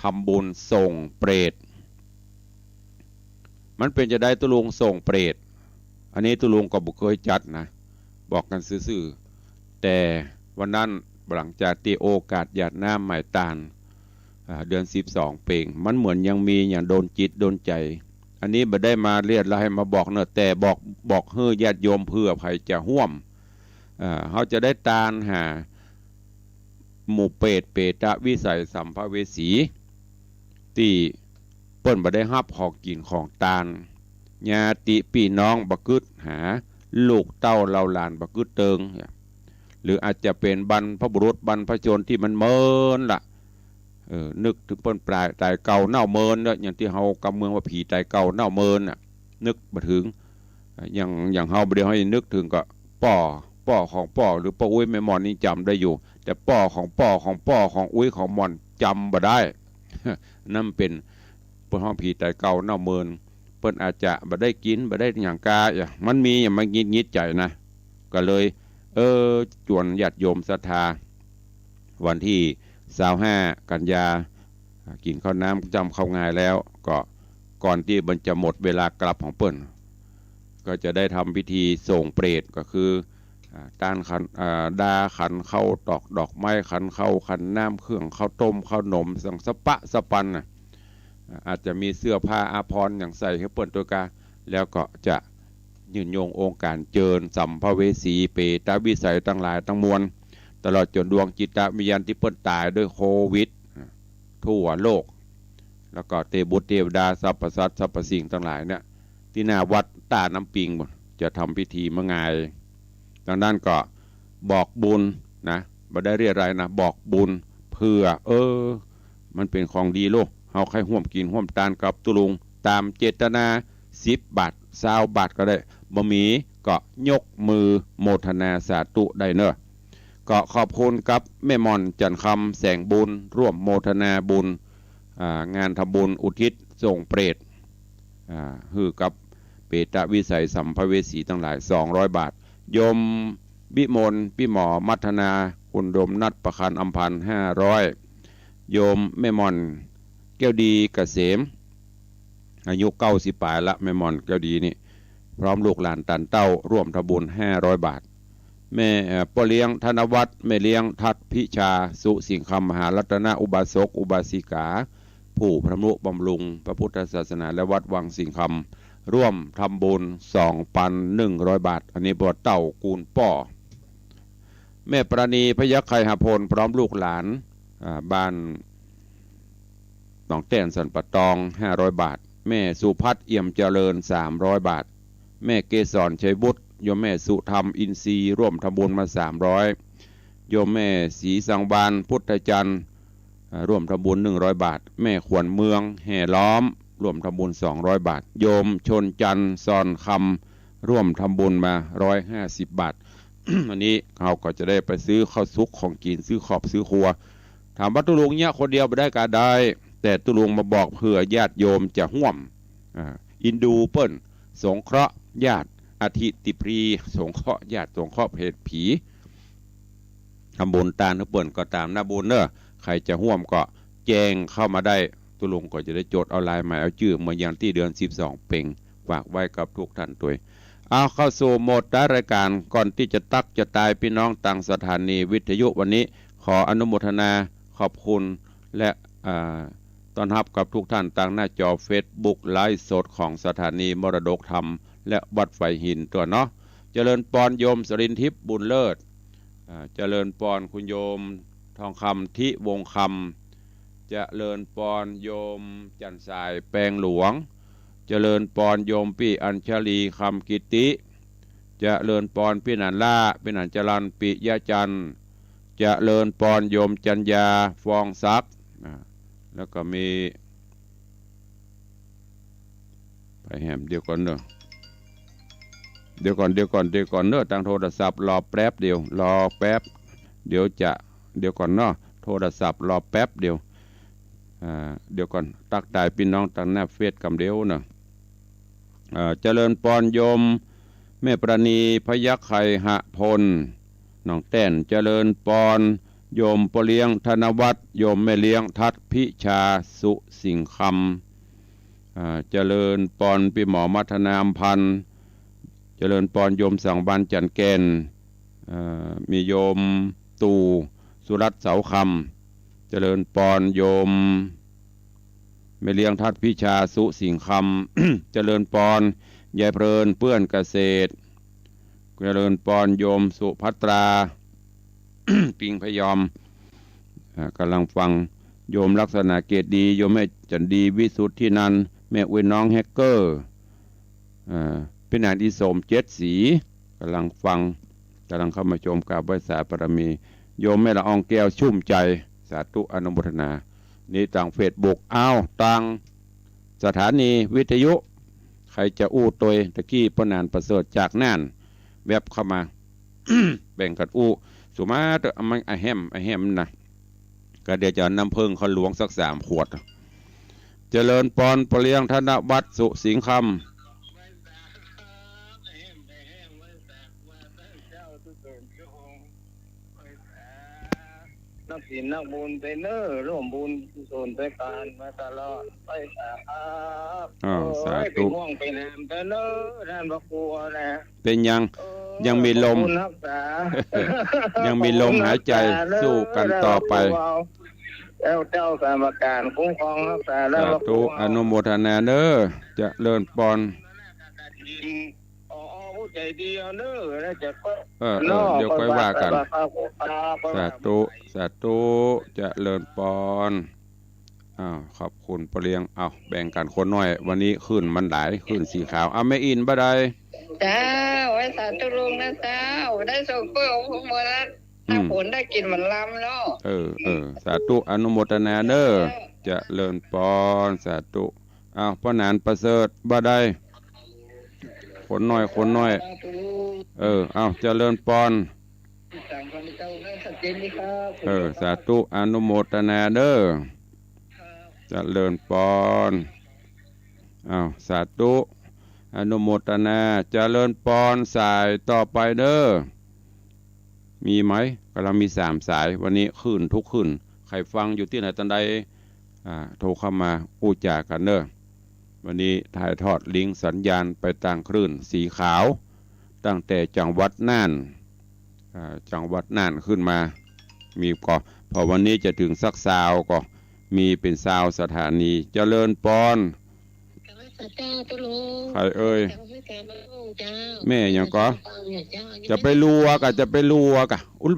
ทำบุญส่งเปรต มันเป๋นจาใดตุ๊ลุงส่งเปรต อันนี้ตุ๊ลุงก็บ่เกยจัดนะ บอกกั๋นซื่อๆ แต่วันนั้น หลังจากตี้โอกาสหยาดน้ำไหม้ตาน อ่า เดือนสิบสองเป๋ง มันเหมือนยังมีอย่างโดนจิตโดนใจ๋ อันนี้บ่ได้มาเรียรายมาบอกเนาะ แต่บอก บอกหื้อญาติโยมเผื่อใผจะฮ่วม อ่า เฮาจะได้ตานหา หมู่เปรต เปตวิสัย สัมภเวสี ตี้เปิ้นบ่ได้ฮับของกิ๋นของตาน ญาติปี้น้องบ่กึ๊ดหา ลูกเต้าเหล่าหลานบ่กึ๊ดเติง หรืออาจจะเป๋นบรรพบุรุษบรรพชนตี้มันเมินละ เออ นึกเถิงเปิ้นปายต๋ายเก่าเน่าเมินเนาะ อย่างตี้เฮากำเมืองว่าผีต๋ายเก่าเน่าเมินน่ะ นึกบ่เถิง อย่าง อย่างเฮาบ่าเดี่ยวเฮานึกเถิงก็ป้อ ป้อของป้อ หรือป้ออุ๊ยแม่หม่อนนี่จ๋ำได้อยู่ แต่ป้อของป้อของป้อของอุ๊ยของหม่อนจ๋ำบ่ได้ นั่นเป๋น เปิ้นฮ้องผีต๋ายเก่าเน่าเมิน เปิ้นอาจจะบ่ได้กิ๋นบ่ได้หยังกา มันมีอย่างมางุนงิดใจ๋นะ ก็เลย เออ จวนญาติโยมศรัทธา วันตี้ซาวห้ากันยา กิ๋นข้าวน้ำจ้ำข้าวงายแล้ว ก็ก่อนตี้มันจะหมดเวลากลับของเปิ้น ก็จะได้ทำพิธีส่งเปรต ก็คือ อ่า ตานขัน อ่า ดาขันข้าว ตอกดอกไม้ขันข้าว ขันน้ำ เครื่องข้าวต้มข้าวหนม สังสะปะสะปันน่ะ อ่า อาจจะมีเสื้อผ้าอาภรณ์อย่างใส่หื้อเปิ้นตวยกา แล้วก็จะยืนยงองค์การเจิญสัมภเวสี เปตวิสัยตังหลายตังมวล ตลอดจ๋นดวงจิตวิญญาณตี้เปิ้นต๋ายด้วยโควิด ทั่วโลก แล้วก็เตบุตรเตวดา สรรพสัตว์สรรพสิ่งตังหลายเนี่ย ตี้หน้าวัดต้าน้ำปิงจะทำพิธีเมื่องาย ดังนั้นก็บอกบุญนะ บ่ได้เรียรายนะ บอกบุญเผื่อ เออ มันเป๋นของดีโลก เฮาใค่ร่วมกิ๋นร่วมตานกับตุ๊ลุง ต๋ามเจตนา สิบบาท ซาวบาทก็ได้ บ่มีก็ยกมือโมทนาสาธุได้เนาะ ก็ขอบคุณกับแม่หม่อนจันทร์คำ แสงบุญ ร่วมโมทนาบุญ อ่า งานทำบุญอุทิศส่งเปรต อ่า หื้อกับเปตวิสัยสัมภเวสีตังหลาย สองร้อยบาท โยมวิมล ปี้หมอมัทนา คุณโยมนัทประคันอำพันธ์ ห้าร้อย โยมแม่หม่อนแก้วดีเกษม อายุเก้าสิบป๋ายละ แม่หม่อนแก้วดีนี่ พร้อมลูกหลานตานเต้า ร่วมทำบุญ ห้าร้อยบาท แม่ เอ่อ ป้อเลี้ยงธนวัฒน์ แม่เลี้ยงทัศน์พิชา สุสิงห์คำ มหารัตนะ อุบาสกอุบาสิกา ผู้ทำนุบำรุงพระพุทธศาสนาและวัดวังสิงห์คำ ร่วมทำบุญ สองพันหนึ่งร้อยบาท อันนี้ป้อเต้ากูลป้อ แม่ปราณี พยัคฆ์ไคหพล พร้อมลูกหลาน อ่า บ้าน หนองแต้น สันป่าตอง ห้าร้อยบาท แม่สุพัฒน์ เอี่ยมเจริญ สามร้อยบาท แม่เกสร ชัยวุฒิ โยมแม่สุธรรม อินทรีย์ ร่วมทำบุญมา สามร้อย โยมแม่ศรีสังวาล พุทธจันทร์ อ่า ร่วมทำบุญ หนึ่งร้อยบาท แม่ขวัญเมือง แห่ล้อม ร่วมทำบุญ สองร้อยบาท โยมชนจันทร์ ซอนคำ ร่วมทำบุญมา ร้อยห้าสิบบาท อันนี้เฮาก็จะได้ไปซื้อข้าวสุกของกิ๋น ซื้อครอบซื้อครัว ถามว่าตุ๊ลุงเยียะคนเดียวบ่ได้กา ได้ แต่ตุ๊ลุงมาบอกเผื่อญาติโยมจะฮ่วม อ่า เอ็นดูเปิ้น สงเคราะห์ญาติ อธิติพรี สงเคราะห์ญาติ สงเคราะห์เศรษฐี ทำบุญตานหื้อเปิ้นก็ต๋ามหน้าบุญเนาะ ใผจะฮ่วมก็แจ้งเข้ามาได้ ตุ๊ลุงก็จะได้จดเอาลายหมายเอาจื้อ เมื่ออย่างตี้เดือนสิบสองเป๋ง ฝากไว้กับทุกท่านตวย เอาเข้าสู่โหมดท้ายรายการ ก่อนตี้จะตั๊กจะตายปี้น้องตางสถานีวิทยุวันนี้ ขออนุโมทนาขอบคุณ และ อ่า ต้อนฮับกับทุกท่านตางหน้าจอเฟซบุ๊กไลฟ์สดของสถานีมรดกธรรม และวัดฝายหินตั๋วเนาะ เจริญปอนโยมสรินทิพย์ บุญเลิศ อ่า เจริญปอนคุณโยมทองคำ ทิวงศ์คำ เจริญปอนโยมจันทร์สาย แปงหลวง เจริญปอนโยมปี้อัญชลี คำกิตติ เจริญปอนปี้หนานล่า ปี้หนานจรัญ ปิยะจันทร์ เจริญปอนโยมจัญญา ฟองศักดิ์ อ่า แล้วก็มี ไปแหม เดี๋ยวก่อนเนาะ เดี๋ยวก่อน เดี๋ยวก่อน เดี๋ยวก่อนเนาะ ตางโทรศัพท์ รอแป๊บเดียว รอแป๊บ เดี๋ยวจะ เดี๋ยวก่อนเนาะ โทรศัพท์ รอแป๊บเดียว อ่า เดี๋ยวก่อน ตั๊กตายปี้น้องตางหน้าเฟซกำเดียวเนาะ อ่า เจริญปอนโยมแม่ปราณี พยัคฆ์ไคหพล หนองแต้น เจริญปอนโยมป้อเลี้ยงธนวัฒน์ โยมแม่เลี้ยงทัศน์พิชา สุสิงห์คำ อ่า เจริญปอนปี้หมอมัทนาอำพันธ์ เจริญปอนโยมสังวาล จันทร์แก่น อ่า มีโยมตู่ ตุรัสเสาคำ เจริญปอนโยม แม่เลี้ยงทัดพิชา สุสิงห์คำ เจริญปอน ยายเพลิน เปื้อนเกษตร เจริญปอนโยมสุภัตรา ปิงพยอม อ่า กำลังฟัง โยมลักษณะเกตดี โยมแม่จันดี วิสุทธินันท์ แม่อุ้ยน้องแฮกเกอร์ อ่า พี่นางอีสมเจ็ดสี กำลังฟัง กำลังเข้ามาชม กราบไหว้สาบารมี โยมแม่ละอองแก้วชุ่มใจ สาธุอนุโมทนา นี่ตางเฟซบุ๊ก อ้าว ตางสถานีวิทยุ ใครจะอู้ตวย ตะกี้ป้อหนานประเสริฐจากน่าน แว็บเข้ามา แบ่งกั๋นอู้ สุมาเต๊อะ มันอะแฮม อะแฮมนะ ก็เดี๋ยวจะเอาน้ำผึ้งเขาหลวงสักสามขวด เจริญปอน ป้อเลี้ยงธนวัฒน์ สุสิงห์คำ นักศีลนักบุญไปเน้อ ร่วมบุญกุศลไปกั๋นมาตลอดไปสาครับ อ้าว โอ้ย สาธุ เป็นห่วงเป็นแหมไปเน้อ ท่านพระครูนะ เป็นยัง เออ ยังมีลม ขอบคุณรักษา ยังมีลมหายใจ ขอบคุณรักษาเน้อ สู้กันต่อไป ท่านพระครู แล้วเจ้ากรรมการคุ้มครองรักษา ท่านพระครู สาธุ อนุโมทนาเน้อ เจริญปอน อ๋อ ผู้ใจดีเอาเน้อ แล้วจะค่อย เออ เออ เนาะ เดี๋ยวค่อยว่ากั๋น ค่อยว่ากั๋น ครับ สาธุ สาธุ เจริญปอน อ้าว ขอบคุณป้อเลี้ยง อ้าว แบ่งกั๋นคนน้อย วันนี้คลื่นมันหลาย คลื่นสีขาว อ้าว แม่อินบ่าใด เจ้า ไหว้สาธุลุงนะเจ้า ได้ส่งกล้วยองค์พระโมรัตน์ อืม ถ้าฝนได้กิ๋นหมอลำเนาะ เออ เออ สาธุ อนุโมทนาเน้อ เจ้า เจริญปอน สาธุ อ้าว ป้อหนานประเสริฐบ่าใด คนน้อย คนน้อย เออ อ้าว เจริญปอน เออ สาธุ อนุโมทนาเน้อ เจริญปอน อ้าว สาธุ อนุโมทนา เจริญปอน สายต่อไปเน้อ มีไหม กำลังมีสามสาย วันนี้คลื่นทุกคลื่น ใครฟังอยู่ตี้ไหนตังใด อ่า โทรเข้ามาอู้จ๋ากั๋นเน้อ วันนี้ถ่ายทอดลิงก์สัญญาณไปตางคลื่นสีขาว ตั้งแต่จังหวัดน่าน อ่า จังหวัดน่านขึ้นมา มีก่อ พอวันนี้จะเถิงสักซาวก่อ มีเป๋นซาวสถานี เจริญปอน เจ้า เจ้าลุง ใครเอ่ย เจ้า เจ้า แม่หยังก่อ เจ้า จะไปลัวก่ะ จะไปลัวก่ะ อุ๊ย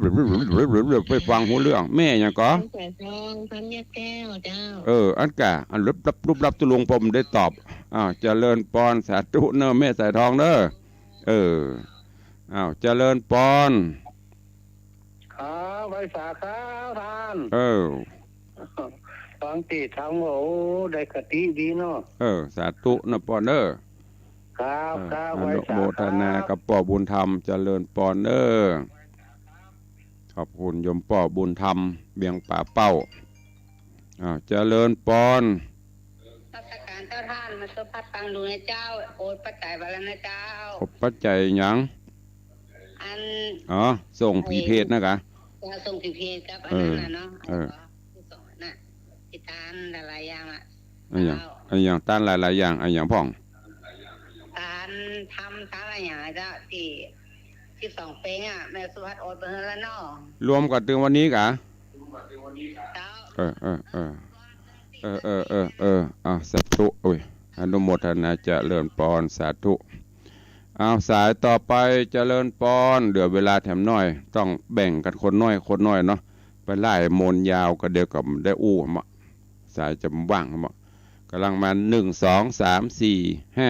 ไปฟังฮู้เรื่อง แม่หยังก่อ แม่สายทอง ธัญแก้ว เจ้า เออ อันก่ะ อันลุบลับ ลุบลับ ตุ๊ลุงผมได้ตอบ อ้าว เจริญปอน สาธุเน้อ แม่สายทองเน้อ เออ อ้าว เจริญปอน ครับ ไหว้สาครับท่าน เออ ฟังเตศน์ธรรมก็ โอ้ ได้คติดีเนาะ เออ สาธุนะปอนเน้อ ครับ เออ ครับ อนุโมทนากับป้อบุญธรรม เจริญปอนเน้อ ขอบคุณโยมป้อบุญธรรม เวียงป่าเป้า อ้าว เจริญปอน นมัสการเจ้าท่าน มาสุภัตตาลุงนะเจ้า โอนปัจจัยมาแล้วนะเจ้า โอนปัจจัยหยัง อัน อ๋อ ส่งผีเปรตนะกะ เจ้า ส่งผีเปรตกับอันนั้นน่ะเนาะ เออ เออ อันนี้ก็ที่สองน่ะ ที่ทานหลายๆ อย่างอ่ะ อันหยัง เจ้า อันหยัง ทานหลายๆ อย่าง อันหยังพ่อง ทานธรรม ทานอะไรอย่างอ่ะเจ้า ที่ สิบสองเป๊งอ่ะ แม่สุภัตตาโอนไปให้แล้วเนาะ รวมกั๋นเถิงวันนี้กะ เจ้า เออ เออ เออ เออ เออ เออ เออ อ้าว สาธุ โอ้ย อนุโมทนา เจริญปอน สาธุ อ้าว สายต่อไป เจริญปอน เหลือเวลาแถมหน้อย ต้องแบ่งกั๋นคนน้อย คนน้อยเนาะ ไปไล่มนต์ยาวก็เดี๋ยวก็ได้อู้เนาะ สายจะว่างเนาะ กำลังมา หนึ่ง สอง สาม สี่ ห้า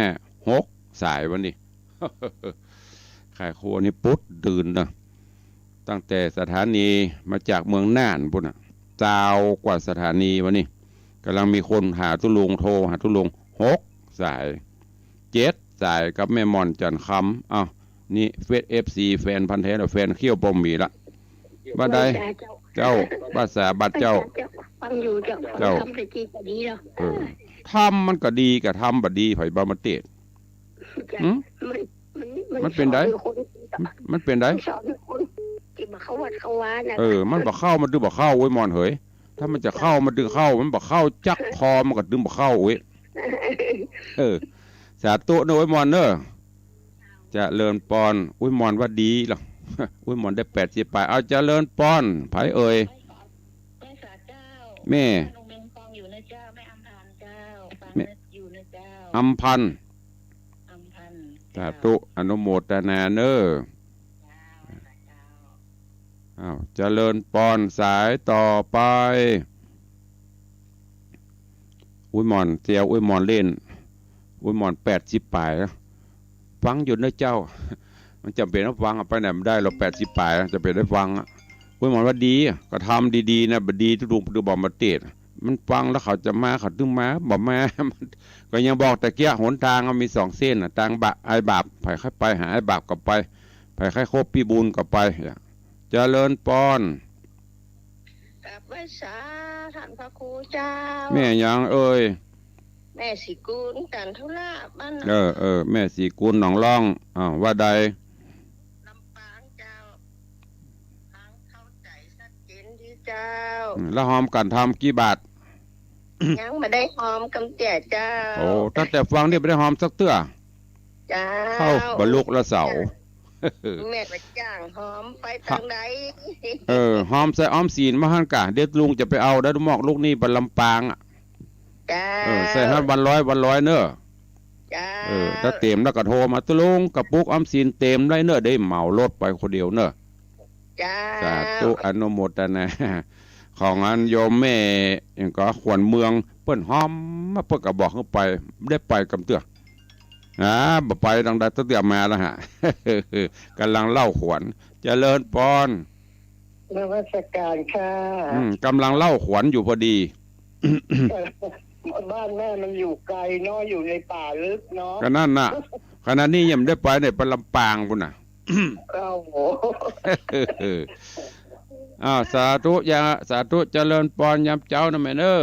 หก สายวันนี้ ไข่ครัวนี่ปุ๊ดตื่นเนาะ ตั้งแต่สถานีมาจากเมืองน่านปู้นน่ะ ซาวกว่าสถานีวันนี้ กำลังมีคนหาตุ๊ลุง โทรหาตุ๊ลุง หก สาย เจ็ด สายกับแม่หม่อน จันทร์คำ อ้าว นี่เฟซ เอฟซี แฟนพันธุ์แท้แล้ว แฟนเขี้ยวบ่มีละ บ่าใด เจ้า ภาษาบ้านเจ้า ฟังอยู่เจ้า เจ้า ฟังธรรมตะกี้ก็ดีแล้ว เออ ธรรมมันก็ดีกับธรรมบ่ดี ไผบ่ามาเตศน์ เจ้า หืม มัน มัน มัน มันเป๋นใด สอนคน มัน มันเป๋นใด มันสอนคนที่บ่เข้าวัดเข้าวานะ เออ มันบ่เข้า มันตึงบ่เข้า โอ้ยหม่อนเหย ถ้ามันจะเข้า มันตึงเข้า มันบ่เข้าจักคอ มันก็ตึงบ่เข้า โอ้ย เออ สาธุเน้อ โอ้ยหม่อนเน้อ เจริญปอน โอ้ยหม่อนว่าดีเหรอ อุ๊ยหม่อนได้แปดสิบป๋าย เอาเจริญปอน ใผเอ่ย ไหว้สาเจ้า แม่ แม่นงเมงฟังอยู่นะเจ้า แม่อำพันธ์เจ้า ฟัง แม่ อยู่นะเจ้า อำพันธ์ อำพันธ์ สาธุ เจ้า อนุโมทนาเน้อ เจ้า สาเจ้า อ้าว เจริญปอน สายต่อไป อุ๊ยหม่อนเตียว อุ๊ยหม่อนเล่น อุ๊ยหม่อนแปดสิบป๋ายนะ ฟังอยู่เน้อเจ้า มันจ๋ำเป๋นฟัง เอาไปไหนบ่ได้หรอก แปดสิบป๋ายนะ จ๋ำเป๋นได้ฟังอะ อุ๊ยหม่อนว่าดีอะ ก็ทำดีๆ นะ บ่ดีตุ๊ลุงปะดูบ่มาเตศน์ มันฟังแล้วเขาจะมา เขาตึงมา บ่มา มันก็ยังบอกตะเกี้ย หนตางอะมีสองเส้นน่ะ ตางบาป อ้ายบาป ใผใค่ไปหาอ้ายบาปก็ไป ใผใค่คบปี้บุญก็ไป เจริญปอน กราบไหว้สาท่านพระครูเจ้า แม่หยังเอ่ย แม่ศรีกูล จันทุราช บ้านหนอง เออ เออ แม่ศรีกูล หนองล่อง อ้าว ว่าใด ลำปางเจ้า ฟังเข้าใจ๋ชัดเจนดีเจ้า อืม แล้วฮอมกั๋นทำกี่บาท ยังบ่ได้ฮอมกำเตี้ยเจ้า โอ้ ตั้งแต่ฟังนี่บ่ได้ฮอมสักเตื้อ เจ้า เข้าบ่ลุกละเสา แม่ก็จ้างฮอมไปตางใด เออ ฮอมใส่ออมสินบ่หั้นก่ะ เดี๋ยวลุงจะไปเอาได้มอกลูกหนี้ไปลำปางอะ เจ้า เออ ใส่หั้นวันร้อย วันร้อยเน้อ เจ้า เออ ถ้าเต๋มแล้วก็โทรมา ตุ๊ลุง กระปุกออมสินเต๋มแล้วเน้อ ได้เหมารถไปคนเดียวเน้อ เจ้า สาธุ อนุโมทนา ของอันโยมแม่หยังก็ ขวัญเมือง เปิ้นฮอมมา เปิ้นก็บอกหื้อไป ได้ไปกำเตื้อ อ่า บ่ไปตางใด ตั้งแต่มาแล้วฮะ ก๋ำลังเล่าขวัญ เจริญปอน นมัสการค่ะ อืม ก๋ำลังเล่าขวัญอยู่พอดี บ้านแม่มันอยู่ไกลเนาะ อยู่ในป่าลึกเนาะ ก็นั่นน่ะ ขณะนี้ยังบ่ได้ไปเนี่ย ไปลำปางปู้นน่ะ โอ้โห อ้าว สาธุ ยา สาธุ เจริญปอนยามเจ๊านะแม่เน้อ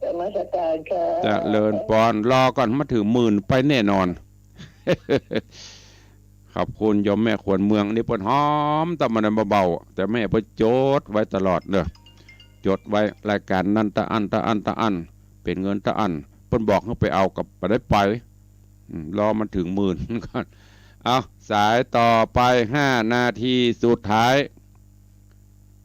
นมัสการค่ะ เจริญปอน รอก่อน มาถึงหมื่นไปแน่นอน ขอบคุณโยมแม่ขวัญเมือง นี่เปิ้นฮอมตะมันเบาๆ แต่แม่เปิ้นจดไว้ตลอดเน้อ จดไว้รายการนั้นตะอั้น ตะอั้น ตะอั้น เป๋นเงินตะอั้น เปิ้นบอกหื้อไปเอาก็บ่ได้ไป อืม รอมันถึงหมื่นก่อน เอา สายต่อไป ห้านาทีสุดท้าย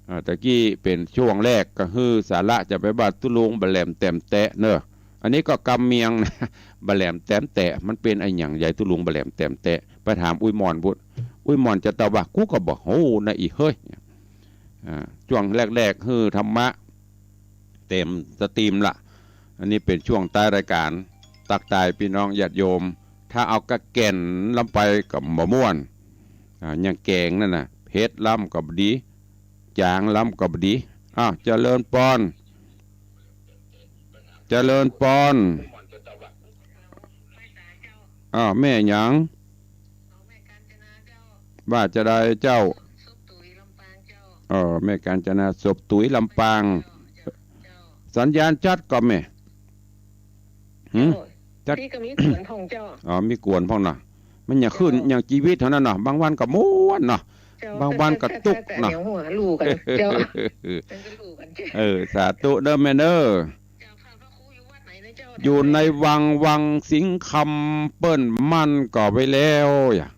อ่า ตะกี้เป๋นช่วงแรก ก็คือสาระจะไปว่าตุ๊ลุงบ่แหลมแต๋มแตะเน้อ อันนี้ก็กำเมียงนะ บ่แหลมแต๋มแตะ มันเป๋นอะหยังใหญ่ตุ๊ลุงบ่แหลมแต๋มแตะ ไปถามอุ๊ยหม่อนปู้น อุ๊ยหม่อนจะตอบว่า กูก็บ่ฮู้นะอีเฮ้ย อ่า ช่วงแรกๆ คือธรรมะ เต๋มสตรีมละ อันนี้เป๋นช่วงท้ายรายการ ตั๊กตายปี้น้องญาติโยม ถ้าเอากะแก่นลำไปก็บ่ม่วน อ่า อย่างแก๋งนั่นน่ะ เผ็ดล้ำก็บ่ดี จ๋างล้ำก็บ่ดี อ้าว เจริญปอน เจริญปอน อ้าว แม่หยัง ว่าจะใดเจ้า เออ แม่กาญจนา ศพตุ๋ยลำปาง สัญญาณจั๊ดก่อแม่ หืม เจ้า จั๊ด ตี้ก็มีกวนพ่องเจ้า อ๋อ มีกวนพ่องเนาะ มันอย่างขึ้น เจ้า อย่างจีวิตเท่านั้นเนาะ บางวันก็ม่วนเนาะ เจ้า บางวันก็ตุ๊กข์เนาะ แต่เดี๋ยวหัวลู่กั๋น เจ้า มันก็ลู่กั๋น เออ สาธุเน้อแม่เน้อ เจ้า พระครูอยู่วัดไหนนะเจ้า อยู่ในวัง วังสิงห์คำ เปิ้นหมั้นก่อไว้แล้ว อย่า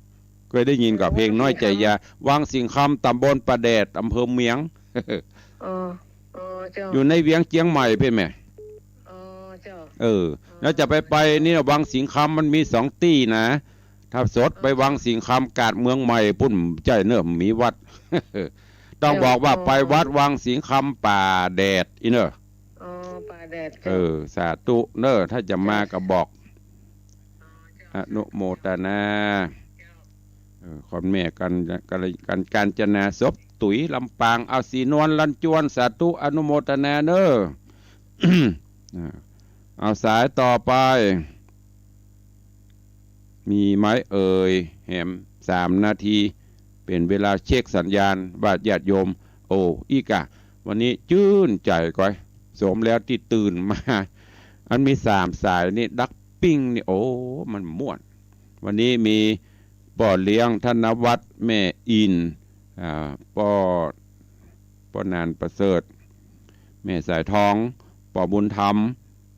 เกยได้ยินก่อเพลงน้อยใจ๋ยา วังสิงห์คำ ตำบลป่าแดด อำเภอเมียง อ๋อ อ๋อ เจ้า อยู่ในเวียงเจียงใหม่เป้นแหม อ๋อ เจ้า เออ แล้วจะไป ไปนี่นะ วังสิงห์คำมันมีสองตี้นะ ถ้าสดไปวังสิงห์คำ กาดเมืองใหม่ปู้น ใจ้เนอะ มีวัด ต้องบอกว่าไปวัดวังสิงห์คำป่าแดด อี้เนอะ อ๋อ ป่าแดด เจ้า เออ สาธุเนอะ ถ้าจะมาก็บอก อนุโมทนา เออ ขอนแม่กัน กัน กัน กาญจนา ศพตุ๋ยลำปาง เอาสีนวลลันจวน สาธุ อนุโมทนาเนอะ อ่า เอาสายต่อไป มีไหมเอ่ย แหม สามนาที เป๋นเวลาเช็คสัญญาณ ว่าญาติโยม โอ้ อี้ก่ะ วันนี้จื้นใจ๋ก้อย สมแล้วตี้ตื่นมา อันมีสามสายนี่ ดักปิ้งนี่ โอ้ มันม่วน วันนี้มีป้อเลี้ยงธนวัฒน์ แม่อิน อ่า ป้อ ป้อนานประเสริฐ แม่สายทอง ป้อบุญธรรม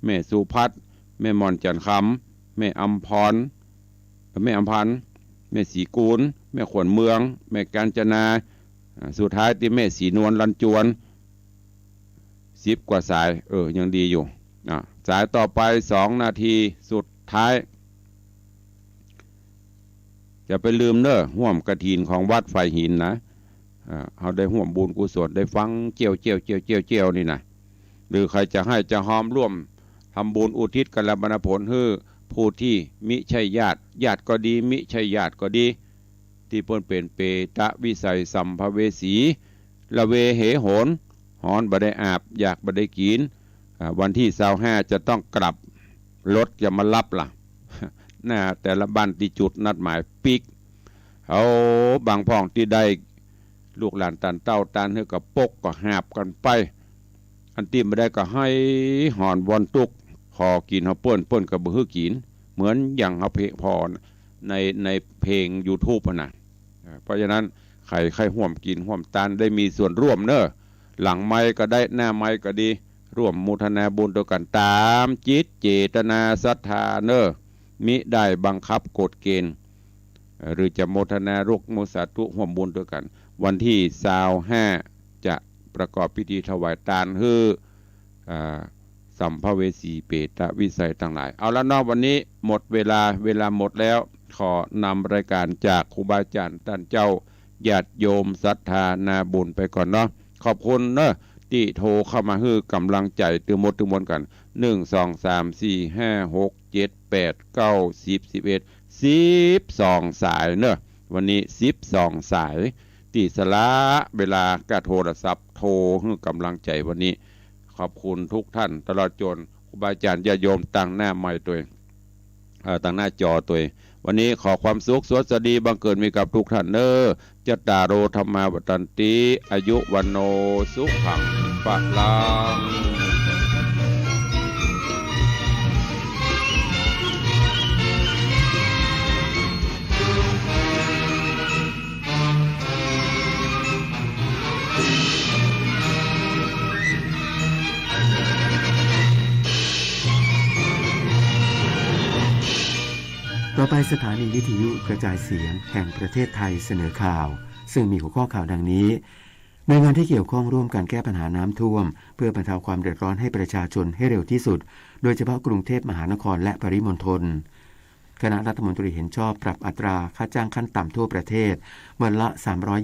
แม่สุพัฒน์ แม่หม่อนจันทร์คำ แม่อำพร แม่อำพันธ์ แม่ศรีกูล ม่ขวัญเมือง แม่กาญจนา อ่า สุดท้ายตี้แม่ศรีนวลลันจวน สิบกว่าสาย เออ ยังดีอยู่ อ่ะ สายต่อไป สองนาทีสุดท้าย จะไปลืมเน้อ ฮ่วมกฐินของวัดฝายหินนะ อ่า เฮาได้ฮ่วมบุญกุศล ได้ฟังเจียวเจียวเจียวเจียวเจียวนี่นะ หรือใผจะไห้จะฮอมร่วมทำบุญอุทิศกัลยาณผลหื้อผู้ตี้มิใจ้ญาติ ญาติก็ดี มิใจ้ญาติก็ดี ตี้เปิ้นเป๋นเปตวิสัยสัมภเวสี ละเวเหหน ฮ้อนบ่ได้อาบ อยากบ่ได้กิ๋น อ่า วันตี้ซาวห้าจะต้องกลับ รถจะมาฮับล่ะ หน้าแต่ละบ้านตี้จุดนัดหมายปิ๊ก เอา บางพ่องตี้ได้ลูกหลานตานเต้าตานหื้อก็ปกก็หาบกั๋นไป อันตี้บ่ได้ก็ไห้ฮ้อนวอนตุ๊กข์ ขอกิ๋นของเปิ้น เปิ้นก็บ่หื้อกิ๋น เหมือนอย่างเฮาเพลงผ่อใน ในเพลงยูทูบอะนะ อ่า เพราะฉะนั้น ใผใค่ฮ่วมกิ๋นฮ่วมตาน ได้มีส่วนร่วมเน้อ หลังไมค์ก็ได้ หน้าไมค์ก็ดี ร่วมโมทนาบุญตวยกั๋นต๋ามจิตเจตนาศรัทธาเน้อ มิได้บังคับกฎเกณฑ์ เอ่อ หรือจะโมทนา ยกมือสาธุฮ่วมบุญตวยกั๋น วันตี้ซาวห้าจะประกอบพิธีถวายตานหื้อ อ่า สัมภเวสีเปตวิสัยตังหลาย เอาละเนาะ วันนี้หมดเวลา เวลาหมดแล้ว ขอนำรายก๋านจากครูบาอาจ๋ารย์ต้านเจ้า ญาติโยมศรัทธานาบุญไปก่อนเนาะ ขอบคุณเนาะ ตี้โทรเข้ามาหื้อก๋ำลังใจ๋ตึงหมดตึงมวลกั๋น หนึ่ง สอง สาม สี่ ห้า หก เจ็ด แปด เก้า สิบ สิบเอ็ด สิบสองสายเนาะ วันนี้สิบสองสาย ตี้สละเวลาก้าโทรศัพท์โทรหื้อก๋ำลังใจ๋วันนี้ ขอบคุณทุกท่าน ตลอดจ๋นครูบาอาจ๋ารย์ญาติโยมตางหน้าไมค์ตวย เอ่อ ตางหน้าจอตวย วันนี้ขอความสุขสวัสดีบังเกิดมีกับทุกท่านเน้อ จัตตาโร ธัมมา วัฑฒันติ อายุ วัณโณ สุขัง พลัง ต่อไปสถานีวิทยุกระจายเสียงแห่งประเทศไทยเสนอข่าว ซึ่งมีหัวข้อข่าวดังนี้ หน่วยงานที่เกี่ยวข้องร่วมกันแก้ปัญหาน้ำท่วม เพื่อบรรเทาความเดือดร้อนให้ประชาชนให้เร็วที่สุด โดยเฉพาะกรุงเทพมหานครและปริมณฑล คณะรัฐมนตรีเห็นชอบปรับอัตราค่าจ้างขั้นต่ำทั่วประเทศ วันละสามร้อย